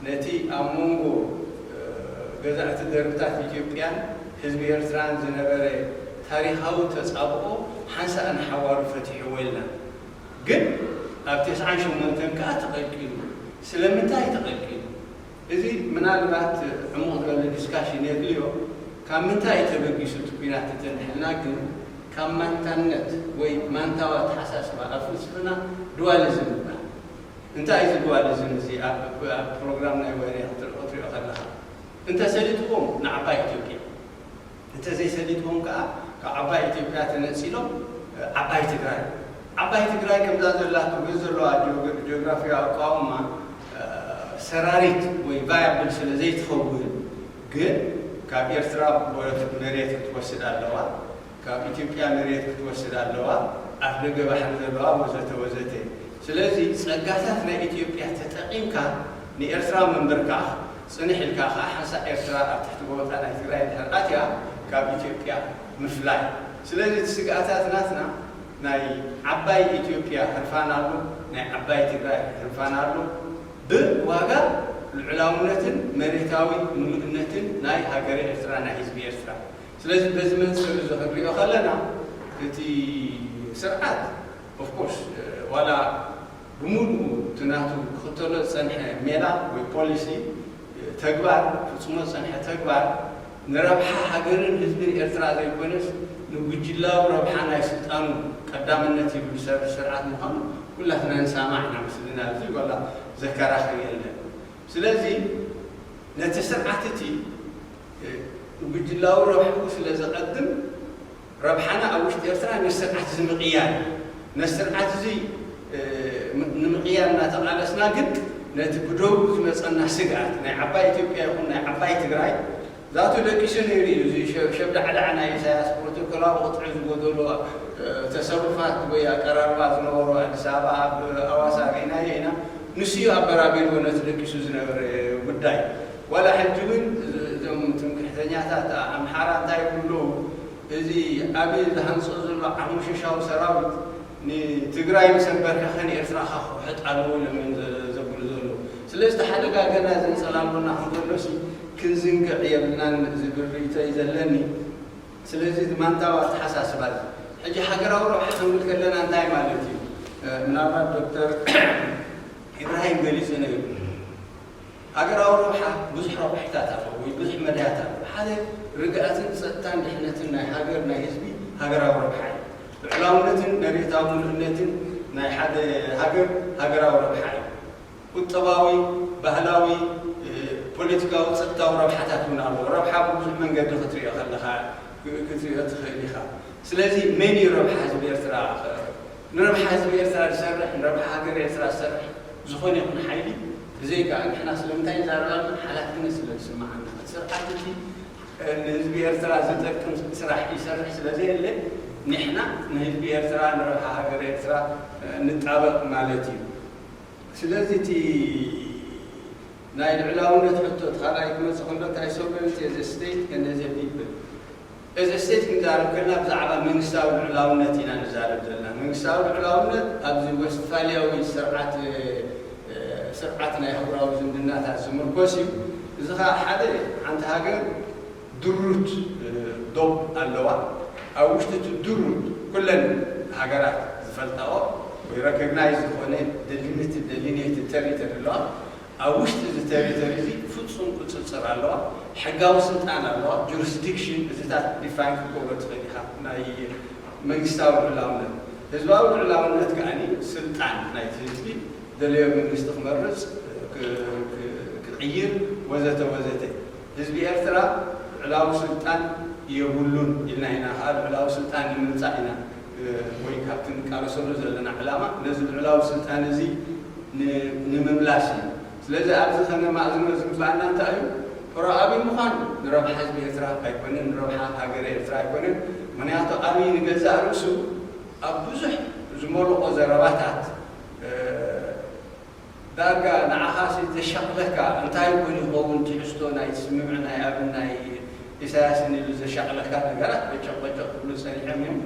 ነቲ ኣብ መንጎ፣ እ፣ ገዛእቲ ደርብታት ኢትዮጵያን ህዝቢ ኤርትራን ዝነበረ ታሪኻዊ ተጻብኦ ሓንሳእ ንሓዋሩ ፈቲሕዎ ኢልና። ግን ኣብ ተስዓን ሸሞንተን ከኣ ተቐልቂሉ። ስለምንታይ ተቐልቂሉ? እዚ ምናልባት ዕሙቕ ዝበለ ዲስካሽን የድልዮ። ካብ ምንታይ እዩ ተበጊሱ እቲ ኲናት እንተንሕልና ግን ካብ ማንታነት ወይ ማንታዊ ኣተሓሳስባ ኣብ ፍልስፍና ድዋሊዝም ይበሃል። እንታይ እዩ እዚ ድዋሊዝም እዚ ኣብ ኣብ ፕሮግራም ናይ ወያኔ ክትሪኦ ክትሪኦ ከለኻ? እንተሰሊጥዎም ንዓባይ ኢትዮጵያ፣ እንተዘይሰሊጥዎም ከኣ ካብ ዓባይ ኢትዮጵያ ተነጺሎም ዓባይ ትግራይ፣ ዓባይ ትግራይ ከምዛ ዘላቶ ወይ ዘለዋ ጂኦግራፊያዊ ኣቃውማ ሰራሪት ወይ ቫያብል ስለ ዘይትኸውን ግን ካብ ኤርትራ መሬት ክትወስድ ኣለዋ፣ ካብ ኢትዮጵያ መሬት ክትወስድ ኣለዋ፣ ኣፍ ደገ ባሕሪ ዘለዋ ወዘተ ወዘተ። ስለዚ ጸጋታት ናይ ኢትዮጵያ ተጠቒምካ ንኤርትራ ምንብርካኽ ጽንሕ ኢልካ ከኣ ሓንሳእ ኤርትራ ኣብ ትሕቲ ጎበጣ ናይ ትግራይ እንድሕር ኣትያ ካብ ኢትዮጵያ ምፍላይ። ስለዚ እቲ ስግኣታት ናትና ናይ ዓባይ ኢትዮጵያ ህርፋን ኣሎ፣ ናይ ዓባይ ትግራይ ህርፋን ኣሎ። ብዋጋ ልዑላውነትን መሬታዊ ምሉእነትን ናይ ሃገረ ኤርትራ፣ ናይ ህዝቢ ኤርትራ። ስለዚ በዚ መንፅር እዚ ክንሪኦ ከለና እቲ ስርዓት ኦፍኮርስ ዋላ ብምሉኡ እቲ ናቱ ክኽተሎ ዝፀንሐ ሜላ ወይ ፖሊሲ ተግባር ክፍፅሞ ዝፀንሐ ተግባር ንረብሓ ሃገርን ህዝብን ኤርትራ ዘይኮነስ ንጉጅላዊ ረብሓ ናይ ስልጣኑ ቀዳምነት ይብል ዝሰርሕ ስርዓት ምዃኑ ኩላትና ንሰማዕ ኢና። ምስልና ኣብዚ ዋላ ዘከራኽር የለን። ስለዚ ነቲ ስርዓት እቲ ንጉጅላዊ ረብሕኡ ስለ ዘቐድም ረብሓና ኣብ ውሽጢ ኤርትራ ነቲ ስርዓት እዚ ምቕያር እዩ። ነቲ ስርዓት እዚ ንምቕያር እናተቓለስና ግን ነቲ ብደቡብ ዝመፀና ስግኣት ናይ ዓባይ ኢትዮጵያ ይኹን ናይ ዓባይ ትግራይ ዛቱ ደቂሱ ነይሩ እዩ። እዚ ሸብዳዕዳዕ ናይ ኢሳያስ ፕሮቶኮላዊ ቅጥዒ ዝጎደሎ ተሰሩፋት ወይ ኣቀራርባ ዝነበሮ ኣዲስ ኣበባ ኣብ ኣዋሳ ርኢናዮ ኢና። ንሱ እዩ ኣበራቢርዎ ነቲ ደቂሱ ዝነበረ ጉዳይ። ዋላ ሕጂ እውን እዞም ትምክሕተኛታት ኣምሓራ እንታይ ይብሉ ኣለዉ? እዚ ኣቢ ዝሃንጾ ዘሎ ዓሙሽሻዊ ሰራዊት ንትግራይ ምስ ኣንበርከኸ ንኤርትራ ከኹሕጥ ኣለዎ ኢሎም እዮም ዘብሉ ዘለዉ። ስለዚ እቲ ሓደጋ ገና ዘንጸላልወና ከም ዘሎ ሲ ክንዝንግዕ የብልናን ዝብል ርእይቶ እዩ ዘለኒ። ስለዚ እዚ ማንታዊ ኣተሓሳስባ እዚ ሕጂ ሃገራዊ ረብሓ ክንብል ከለና እንታይ ማለት እዩ? ምናልባት ዶክተር ኢብራሂም ገሊጹ ነይሩ። ሃገራዊ ረብሓ ብዙሕ ረብሕታት ኣለዎ ወይ ብዙሕ መዳያት ኣለዎ። ሓደ ርግኣትን ጸጥታን ድሕነትን ናይ ሃገር ናይ ህዝቢ ሃገራዊ ረብሓ እዩ። ልዑላውነትን መሬታዊ ምሉእነትን ናይ ሓደ ሃገር ሃገራዊ ረብሓ እዩ። ቁጠባዊ፣ ባህላዊ፣ ፖለቲካዊ፣ ጸጥታዊ ረብሓታት እውን ኣለዎ። ረብሓ ብብዙሕ መንገዲ ክትሪኦ ከለኻ ክትሪኦ ትኽእል ኢኻ። ስለዚ መን እዩ ረብሓ ህዝቢ ኤርትራ ንረብሓ ህዝቢ ኤርትራ ዝሰርሕ ንረብሓ ሃገር ኤርትራ ዝሰርሕ ዝኾነ ይኹን ሓይሊ ብዘይካ ንሕና ስለምንታይ ንዛረብ ኣለና ሓላፍነት ስለ ዝስምዓና እቲ ስርዓት እቲ ንህዝቢ ኤርትራ ዝጠቅም ስራሕ ይሰርሕ ስለ ዘየለ ንሕና ንህዝቢ ኤርትራ ንረብሓ ሃገር ኤርትራ ንጣበቕ ማለት እዩ። ስለዚ እቲ ናይ ልዕላውነት ሕቶ እቲ ካልኣይ ክመፅእ ከሎ እንታይ sovereignty as a state and as a people as a state ክንዛረብ ከለና ብዛዕባ መንግስታዊ ልዑላውነት ኢና ንዛረብ ዘለና። መንግስታዊ ልዑላውነት ኣብዚ ወስትፋልያዊ ስርዓት ስርዓት ናይ ኣህጉራዊ ዝምድናታት ዝምርኮስ እዩ። እዚ ከዓ ሓደ ሓንቲ ሃገር ድሩት ዶብ ኣለዋ። ኣብ ውሽጢ እቲ ድሩት ኩለን ሃገራት ዝፈልጣኦ ወይ recognize ዝኾነ delimited delineated territory ኣለዋ። ኣብ ውሽጢ እዚ territory እዚ ፍጹም ቁጽጽር ኣለዋ። ሕጋዊ ስልጣን ኣለዋ። Jurisdiction እዚታት define ክትገብሮ ትኽእል ኢኻ። ናይ መንግስታዊ ልዑላውነት፣ ህዝባዊ ልዑላውነት ከኣ ስልጣን ናይቲ ህዝቢ ደለዮ መንግስቲ ክመርጽ፣ ክቕይር ወዘተ ወዘተ። ህዝቢ ኤርትራ ልዑላዊ ስልጣን የብሉን ኢልና ኢና። ከዓ ልዑላዊ ስልጣን ንምምጻእ ኢና ወይ ካብቲ ንቃለሰሉ ዘለና ዕላማ ነዚ ልዑላዊ ስልጣን እዚ ንምምላስ እዩ። ስለዚ ኣብዚ ከነማእዝኖ ዝግባኣና እንታይ እዩ? ፕሮኣብይ ምዃን ንረብሓ ህዝቢ ኤርትራ ኣይኮነን፣ ንረብሓ ሃገረ ኤርትራ ኣይኮነን። ምክንያቱ ኣብይ ንገዛእ ርእሱ ኣብ ብዙሕ ዝመልቆ ዘረባታት ዳርጋ ንዓኻሲ ዘሻቕለካ እንታይ ይኾን ይኸውን ትሕዝቶ ናይ ስምምዕ ናይ ኣብን ናይ ኢሳያስን ኢሉ ዘሻቕለካ ነገራት በጨቕ በጨቕ ክብሉ ጸኒሖም እዮም።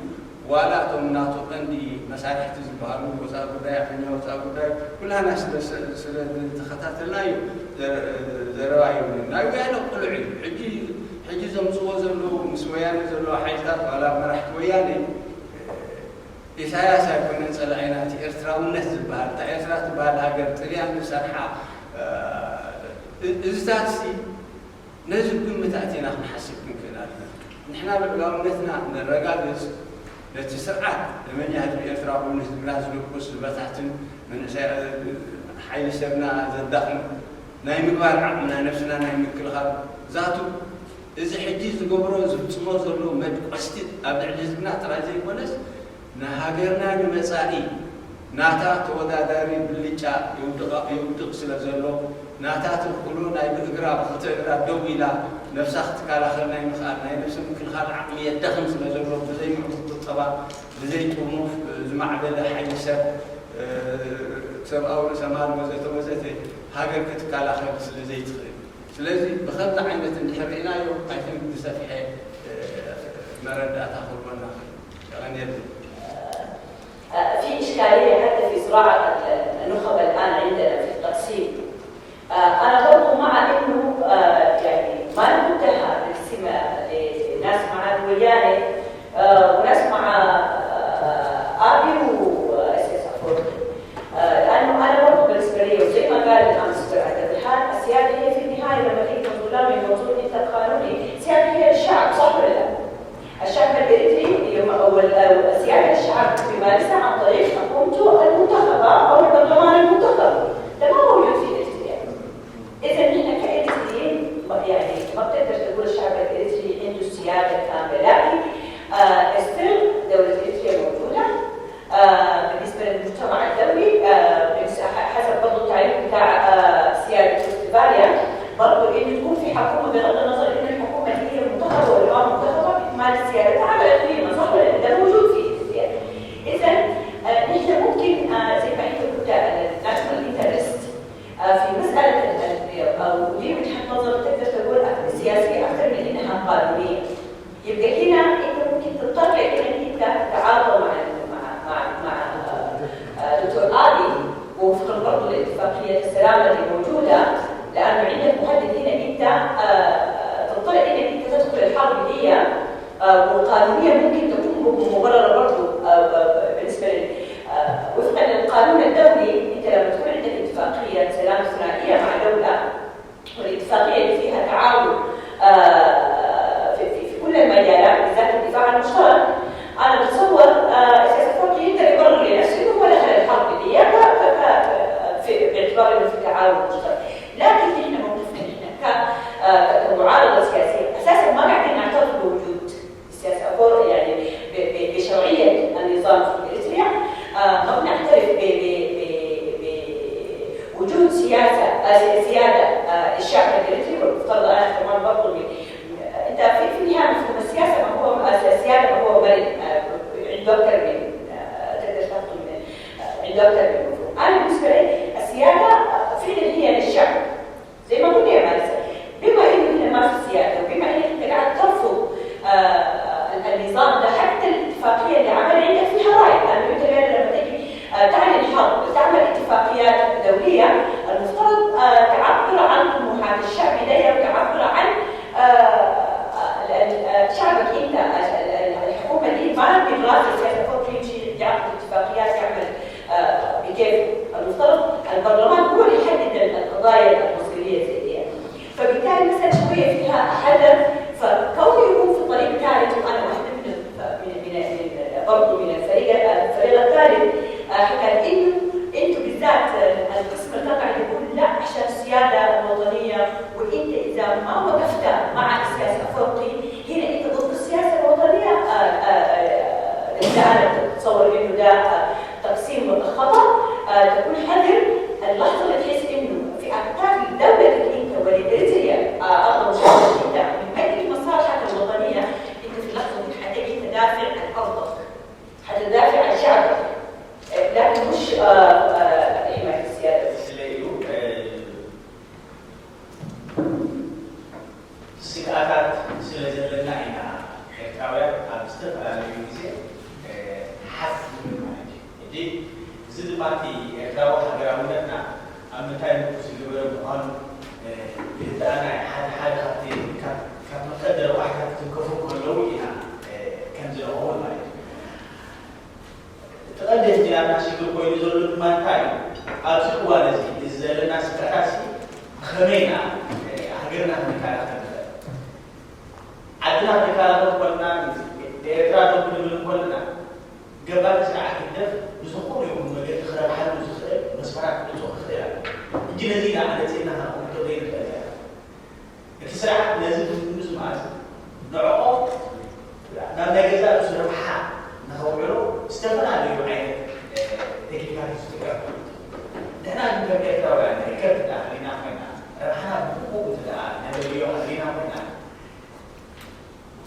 ዋላ እቶም ናቱ ቀንዲ መሳርሕቲ ዝበሃሉ ወፃኢ ጉዳይ ዓኛ ወፃኢ ጉዳይ ኩላና ስለዝተኸታተልናዮ ዘረባ ይብሉ ናይ ወያነ ቅሉዕ እዩ። ሕጂ ዘምፅዎ ዘለዉ ምስ ወያነ ዘለዉ ሓይልታት ዋላ መራሕቲ ወያነ ኢሳያስ ኣይኮነን ጸላኢና፣ እቲ ኤርትራውነት ዝበሃል፣ እታ ኤርትራ ትበሃል ሃገር ጥልያን ዝሰርሓ እዚታት ሲ ነዚ ግምት ኣእቲና ክንሓስብ ክንክእል ኣለና። ንሕና ልዑላውነትና ነረጋግጽ፣ ነቲ ስርዓት ደመኛ ህዝቢ ኤርትራ ኮይኑ ህዝብና ዝድቁስ ዝበታትን መንእሰይ ሓይሊ ሰብና ዘዳኽም ናይ ምግባር ዓቕምና ነብስና ናይ ምክልኻል ዛቱ እዚ ሕጂ ዝገብሮ ዝፍጽሞ ዘሎ መድቆስቲ ኣብ ልዕሊ ህዝብና ጥራይ ዘይኮነስ ንሃገርና ንመጻኢ ናታ ተወዳዳሪ ብልጫ የውድቕ ስለ ዘሎ ናታ ተኽእሎ ናይ ብእግራ ብኽልተ እግራ ደው ኢላ ነብሳ ክትከላኸል ናይ ምኽኣል ናይ ነብሲ ምክልኻል ዓቕሚ የዳኽም ስለ ዘሎ ብዘይ ምዕቡል ቁጠባ ብዘይ ጥርኑፍ ዝማዕበለ ሓይሊ ሰብ ሰብኣዊ ርእሰ ማል ወዘተ ወዘተ ሃገር ክትከላኸል ስለ ዘይትኽእል ስለዚ ብኸምዚ ዓይነት እንድሕር ርኢናዮ I think ዝሰፍሐ መረዳእታ ክህልወና ይኽእል። የቐንየልና። في إشكالية حتى في صراع النخب الآن عندنا في التقسيم. أنا برضو مع إنه يعني ما نمتها بالسمة لناس مع الويانة وناس مع أبي وأسيس أفورد. لأنه أنا برضو بالنسبة لي وزي ما قال الأمس عبد الحال السيادة هي في النهاية لما تيجي تنظر لهم ينظرون أنت قانوني السيادة هي الشعب صح ولا لا؟ الشعب الإريتري والسيادة الشعب يمارسها عن طريق حكومته المنتخبة أو البرلمان المنتخب. ده ما موجود في إريتريا. إذا نحن كإريتريين يعني ما بتقدر تقول الشعب الإريتري عنده السيادة الكاملة، لا. آه still دولة إريتريا موجودة. آه بالنسبة للمجتمع الدولي آه حسب برضه التعريف بتاع آه سيادة وستفاليا برضه إنه تكون في حكومة بغض النظر إنه الحكومة اتفاقية السلام اللي موجودة، لأنه عندك مهدد هنا أنت، آه، تضطر إنك أنت تدخل الحرب دي، آه، وقانونيا ممكن تكون مبررة برضه، آه، آه، بالنسبة لل-، آه، وفقا للقانون الدولي. أنت لما تكون عندك اتفاقية سلام ثنائية مع دولة، والاتفاقية اللي فيها تعاون، آه، في، في، في كل المجالات، بالذات الدفاع المشترك، أنا بتصور، آه، السياسة الفرنسية يقدر يبرر لنفسه إنه هو دخل الحرب دي ك-، ك-، ك-، في، باعتبار إنه في تعاون مشترك. لكن إحنا موقفنا إحنا ك-، آه، كمعارضة سياسية أساسًا ما قاعدين نعترف بوجود السياسة الفر-، يعني ب-، ب-، بشرعية النظام في إريتريا. آه، ما بنعترف ب-، ب-، ب-، بوجود سياسة، آه، سيادة، آه، الشعب الإريتري، والمفترض أنا كمان برضو من، أنت في، في النهاية مفهوم السياسة ما هو، آه، السيادة ما هو مرن، آه، عنده أكثر من، آه، تقدر تاخده من، آه، عنده أكثر من مفهوم. أنا بالنسبة لي السيادة، آه، فعلًا هي للشعب، زي ما قلنا يا مارسة، بما إنه هنا ما في سيادة، وبما إنك أنت قاعد ترفض، آه، النظام ده، حتى الاتفاقية اللي عمل عندك فيها رأي، لأنه أنت فعلًا لما تجي، آه، تعلن حرب، تعمل اتفاقيات دولية، المفترض، آه، تعبر عن طموحات الشعب ده، وتعبر عن، آه، ال-، ال-، آه، شعبك أنت. ال-، ال-، الحكومة دي ما من رأس السياسة الفوق يمشي يعقد اتفاقيات، يعمل، آه، بكيف. المفترض البرلمان هو اللي يحدد القضايا المصيرية زي دي. فبالتالي مثلًا شوية فيها حذر، فكونه يكون في طريق ثالث، وأنا واحدة من ال-، من، من، من، برضو من الفريق، الفريق الثالث، آه، حكى إنه أنتوا بالذات، آه، القسم اللي قاعد يقول لا عشان السيادة الوطنية، وأنت إذا ما وقفت مع السياسة الفوقي، هنا أنت ضد السياسة الوطنية. آه، آه، آه، ده أنا أتصور إنه ده، آه، تقسيم خطأ. آه، تكون حذر اللحظة اللي تحس إنه في أكتاف دولتك أنت ولإريتريا، آه، أرض مشاركتك أنت من أجل مصالحك الوطنية، أنت في اللحظة دي حتجي تدافع عن أرضك، حتدافع عن شعبك، آه، لكن مش، آه، آه، حماية السيادة. ስለኢሉ ስግኣታት ስለ ዘለና ኢና ኤርትራውያን ኣብ ዝተፈላለዩ ግዜ፣ እ፣ ሓፍ ንብል ማለት እዩ። ሕጂ እዚ ድማ እቲ ኤርትራዊ ሃገራውነትና ኣብ ምንታይ ምርኩስ ዝገበረ ምዃኑ፣ እ፣ ይርድኣና እዩ። ሓደ ሓደ ካብቲ፣ ካብ፣ ካብ መቀደሪ ዋሕታት ክትንከፉ ከለዉ ኢና፣ እ፣ ከምዚ ንኸውን ማለት እዩ። እቲ ቀንዲ ሕጂ ናትና ሽግር ኮይኑ ዘሎ ድማ እንታይ እዩ? ኣብዚ እዋን እዚ፣ እዚ ዘለና ስጋታት እዚ ብኸመይ ኢና፣ እ፣ ሃገርና ክንከላኸል ንኽእል? ዓድና ክንከላኸል እንኮልና፣ ንኤርትራ ደው ክንብል እንኮልና፣ ገባቲ ስርዓት ህግደፍ ብዝኾነ ይኹን መገዲ ክረብሓሉ ዝኽእል መስመራት ክወጽኦ ክኽእል ኣለዎ። ሕጂ ነዚ ኢና ኣነጺርና ክንቅንጥጦ ዘይንኽእል ዘለና። እቲ ስርዓት ነዚ ብምዝማዝ ንዕኦም ናብ ናይ ገዛእ ርእሱ ረብሓ ንኸውዕሎ ዝተፈላለዩ ዓይነት፣ እ፣ ቴክኒካት እዩ ዝጥቀም። ንሕና ግን ከም ኤርትራውያን ርክብ እንተ ደኣ ሃልዩና ኮይና፣ ረብሓና ብግቡእ እንተ ደኣ ነደልዮ ሃልዩና ኮይና፣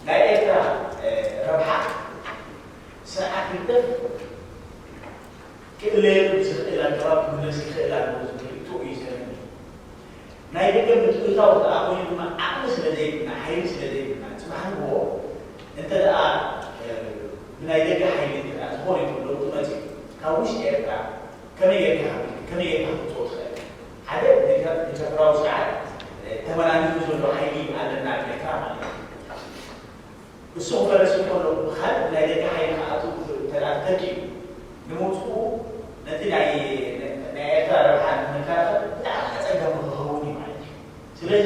ናይ ኤርትራ፣ እ፣ ረብሓ ስርዓት ህግደፍ ክእለየሉ ብዝኽእል ኣገባብ ክምለስ ይኽእል ኣለዎ ዝብል ርእይቶ እዩ ዘለኒ። ናይ ደገ ምትእትታው ደኣ ኮይኑ ድማ ዓቕሚ ስለ ዘይብልና፣ ሓይሊ ስለ ዘይብልና፣ ጽባሕ ንግሆ እንተ ደኣ፣ እ፣ ብናይ ደገ ሓይሊ እንተ ደኣ ዝኾነ ይኹን ለውጢ መጺኡ፣ ካብ ውሽጢ ኤርትራ ከመይ ጌርካ ሃቢልካ፣ ከመይ ጌርካ ክትወጽኦ ትኽእል? ሓደ፣ ዲክታ-፣ ዲክታቶራዊ ስርዓት፣ እ፣ ተመናሚኑ ዘሎ ሓይሊ ኣለና ኣብ ኤርትራ ማለት እዩ። እሱ ክፈርስ እንከሎ ብኻልእ ናይ ደገ ሓይሊ ክኣቱ እንተ ደኣ ተተኪኡ፣ ንምውጽኡ ነቲ ናይ፣ ናይ ኤርትራ ረብሓ ንምክልኻል ብጣዕሚ ኣጸጋሚ ክኸውን እዩ ማለት እዩ። ስለዚ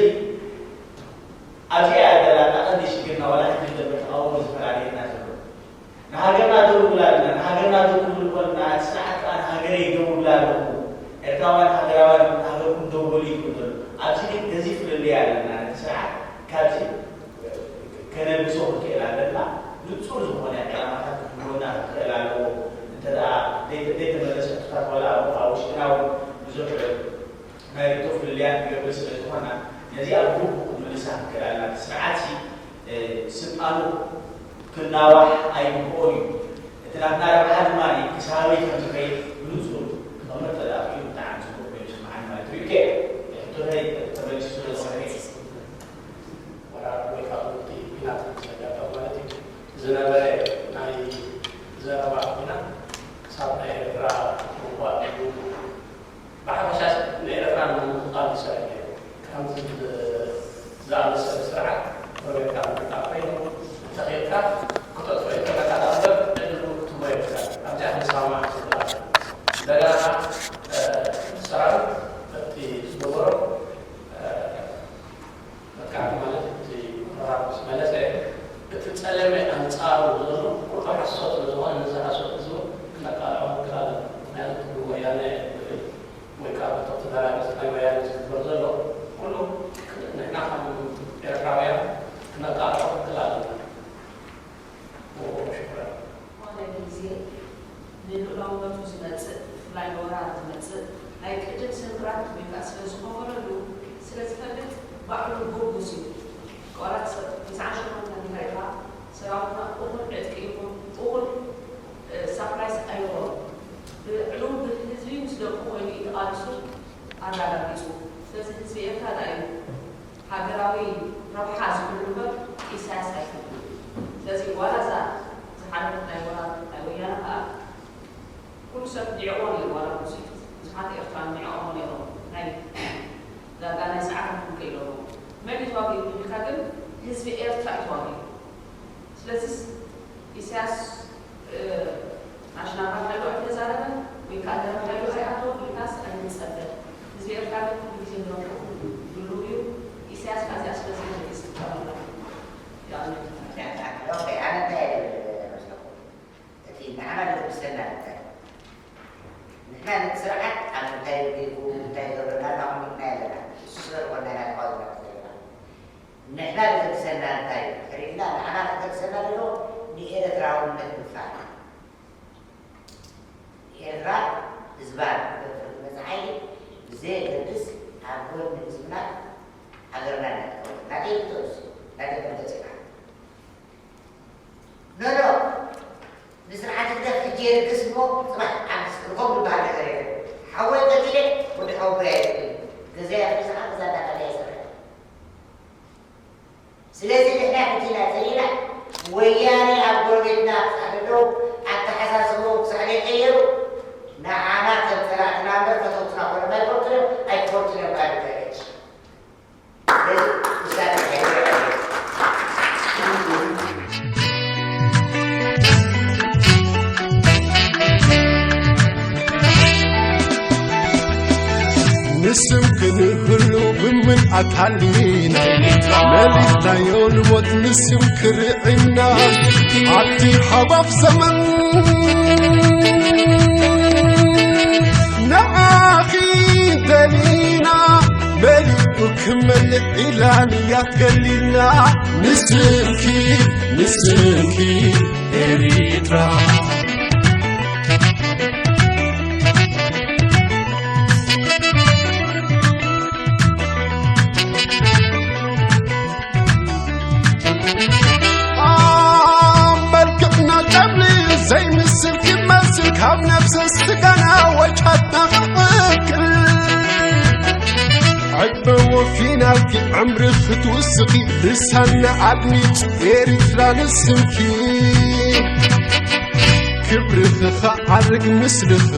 ኣብዚኣ እያ ዘላታ ቀንዲ ሽግርና፣ ዋላ ሕጂ ደንበ ተቓውሞ ዝፈላለየና ዘሎ። ንሃገርና ደው ንብል ኣለና፣ ንሃገርና ደው ንብል ኮለና፣ እቲ ስርዓት ከኣ ንሃገረይ ደው እብል ኣለኹ፣ ኤርትራውያን ሃገራውያን ንሃገርኩም ደው በሉ እዩ ዝብል ዘሎ። ኣብዚ ግን ገዚፍ ፍልልይ ኣለና፣ ነቲ ስርዓት ካብዚ ከነልብሶ ክንክእል ኣለና። ንጹር ዝኾነ ዕላማታት ክህልወና ክኽእል ኣለዎ። እንተ ደኣ ዘይ-፣ ዘይተመለሰ ሕቶታት ዋላ ኣብ፣ ኣብ ውሽጥና እውን ብዙሕ ናይ ርእይቶ ፍልልያት ንገብር ስለ ዝኾንና፣ ነዚኣ ብግቡእ ክንምልሳ ክንክእል ኣለና። እቲ ስርዓትሲ፣ እ፣ ስልጣኑ ክናዋሕ ኣይግብኦን እዩ። እቲ ናትና ረብሓ ድማ ክሳበይ ከም ዝኸይድ ብንጹር ክቐመጥ ተደኣ ክኢሉ ብጣዕሚ ጽቡቕ ኮይኑ ይስምዓኒ ማለት እዩ። ኦኬ፣ ሕቶተይ ተመሊሱ ስለ ዝኾነ ወራር ወይ ከዓ ውግእ ኲናት ምስ ኣጋጠመ ማለት እዩ፣ ዝነበረ ናይ ዘረባ ኲናት ክሳብ ናይ ኤርትራ ምውዳቕ እዩ። ብሓፈሻ ዝኣመሰለ ስርዓት ፕሮጀክት ኣመልክታ ኮይኑ እንተኺእልካ ክተጥፍኦ ይከኣለካ። እምበር ዕድሉ ክትህቦ የብልካን። ኣብዚኣ ክንሰማማዕ ንኽእል ኣለና። እንደገና ሰራዊት እቲ ዝገበሮ መጥቃዕቲ ማለት እቲ ወራር ምስ መለሰ እቲ ጸለመ ኣንጻሩ ዘሎ ኩሉ ሓሶት ስለ ዝኾነ ነዚ ሓሶት እዚ እውን ክነቃልዖ ንክእል ኣለና። ምክንያቱ ኩሉ ወያነ ዝብል ወይ ከዓ በቶም ተደራገጽ ናይ ወያነ ዝግበር ዘሎ ኩሉ ንሕና ከም ኤርትራውያን ክነቃልዖ ንክእል ኣለና። ሽኩራን። ዝኾነ ግዜ ንልኡላውነቱ ዝመጽእ፣ ብፍላይ ንወራር ዝመጽእ ናይ ቅድም ስምብራት ወይ ከዓ ስለ ዝኸፈለሉ ስለ ዝፈልጥ ባዕሉ ግቡስ እዩ። ዋላ ሰብ ትስዓን ሸሞንተን እንድሕር ኢኻ ሰራዊትና እኹል ዕጥቂ ይኹን እኹል ሳፕላይስ ኣይረኸቦን። ብዕሉም ብህዝቢ ምስ ደቁ ኮይኑ እዩ ተቓሊሱ ኣረጋጊጹ። ስለዚ ህዝቢ ኤርትራ ዳኣ እዩ ሃገራዊ ረብሓ ዝብሉ እምበር ኢሳያስ ኣይፈልጡን። ስለዚ ዋላ እዛ ዝሓለፈት ናይ ወራር ናይ ወያነ ከኣ ኩሉ ሰብ ኒዕዎ ነይሩ፣ ዋላ ብዙሓት ኤርትራን ኒዕቆሞ ነይሮም። ናይ ዳርጋ ናይ ሰዓታት እውን ከይለዎ መን እዩ ተዋጊኡ ኢልካ ግን ህዝቢ ኤርትራ እዩ ተዋጊኡ። ስለዚስ ኢሳያስ ናሽናል ሓይሉ ኣይተዛረበን ወይ ከዓ ደረብ ሓይሉ ኣይኣተወን ኢልካስ ኣይንጸበ። ህዝቢ ኤርትራ ግን ኩሉ ግዜ ንረብሑ ድሉው እዩ። ኢሳያስ ካብዚኣ ስለ ዝገደደ ዝጥቀመላ። ይኣምን። ኦኬ፣ ኣነ እንታይ እየ ዝብል መስለኩም? እቲ ንዓና ዘገድሰና እንታይ? ንሕና ነቲ ስርዓት ኣብ ምንታይ ርዲፉ፣ እንታይ ይገብረና ኣሎ፣ ኣቕሚጥና ኣለና። እሱ ስለ ዝኾንና ኢና ተቓዊምና ዘለና። ንሕና ዘገድሰና እንታይ እዩ? ሕሪድና ንዓና ዘገድሰና ዘሎ ንኤርትራውነት ምድፋር። ንኤርትራ ህዝባን ክደፍር ዝመጽእ ሓይሊ ብዘየገድስ ኣብ ጎኒ ህዝብና ሃገርና እናተቃወመ ናተይ ርትኦ እሱ ናተይ ክምገጽ ኢና። ኖ ኖ ንስርዓት ህግደፍ ሕጂ የልግስ እሞ ጽባሕ ዓብስ ርኮም ዝበሃል ነገር የለን። ሓወይ ቀቲለ ወዲ ሓወይ ኣይደግም። ገዛይ ኣፍሪስኻ ገዛ እንዳቐለየ ይሰርሕ። ስለዚ ንሕና ሕጂ ኢና ጸሊእና ወያነ ኣብ ጎረቤትና ክሳዕ ዘለዉ ኣተሓሳስቦም ክሳዕ ዘይቀየሩ ንዓና ከም ጸላእትና እምበር ፈተውትና ኮይኖም ኣይፈልጡን እዮም ኣይክፈልጡን እዮም ባዕሉ ተረድእ። ስለዚ ውሳነ ሓይሊ ንስም ክንህሉ ብምልኣት ሃሊና መሊእናዮ ንሞት ንስም ክርዕና ኣብቲ ሓባፍ ዘመን ንዓኺ ደሊና መሊኡ ክመልእ ኢላ ንያት ገሊልና ንስምኪ ንስምኪ ኤሪትራ ኣብ መልክዕና ጨብሊ ዘይምስል ክመስል ካብ ነብሰ ስጋና ወጫትና ክቕክል ዕድመ ወፊናልኪ ዕምሪ ክትውስኺ ልሳና ኣድሚፅ ኤሪትራ ንስምኪ ክብርኺ ክዓርግ ምስልኺ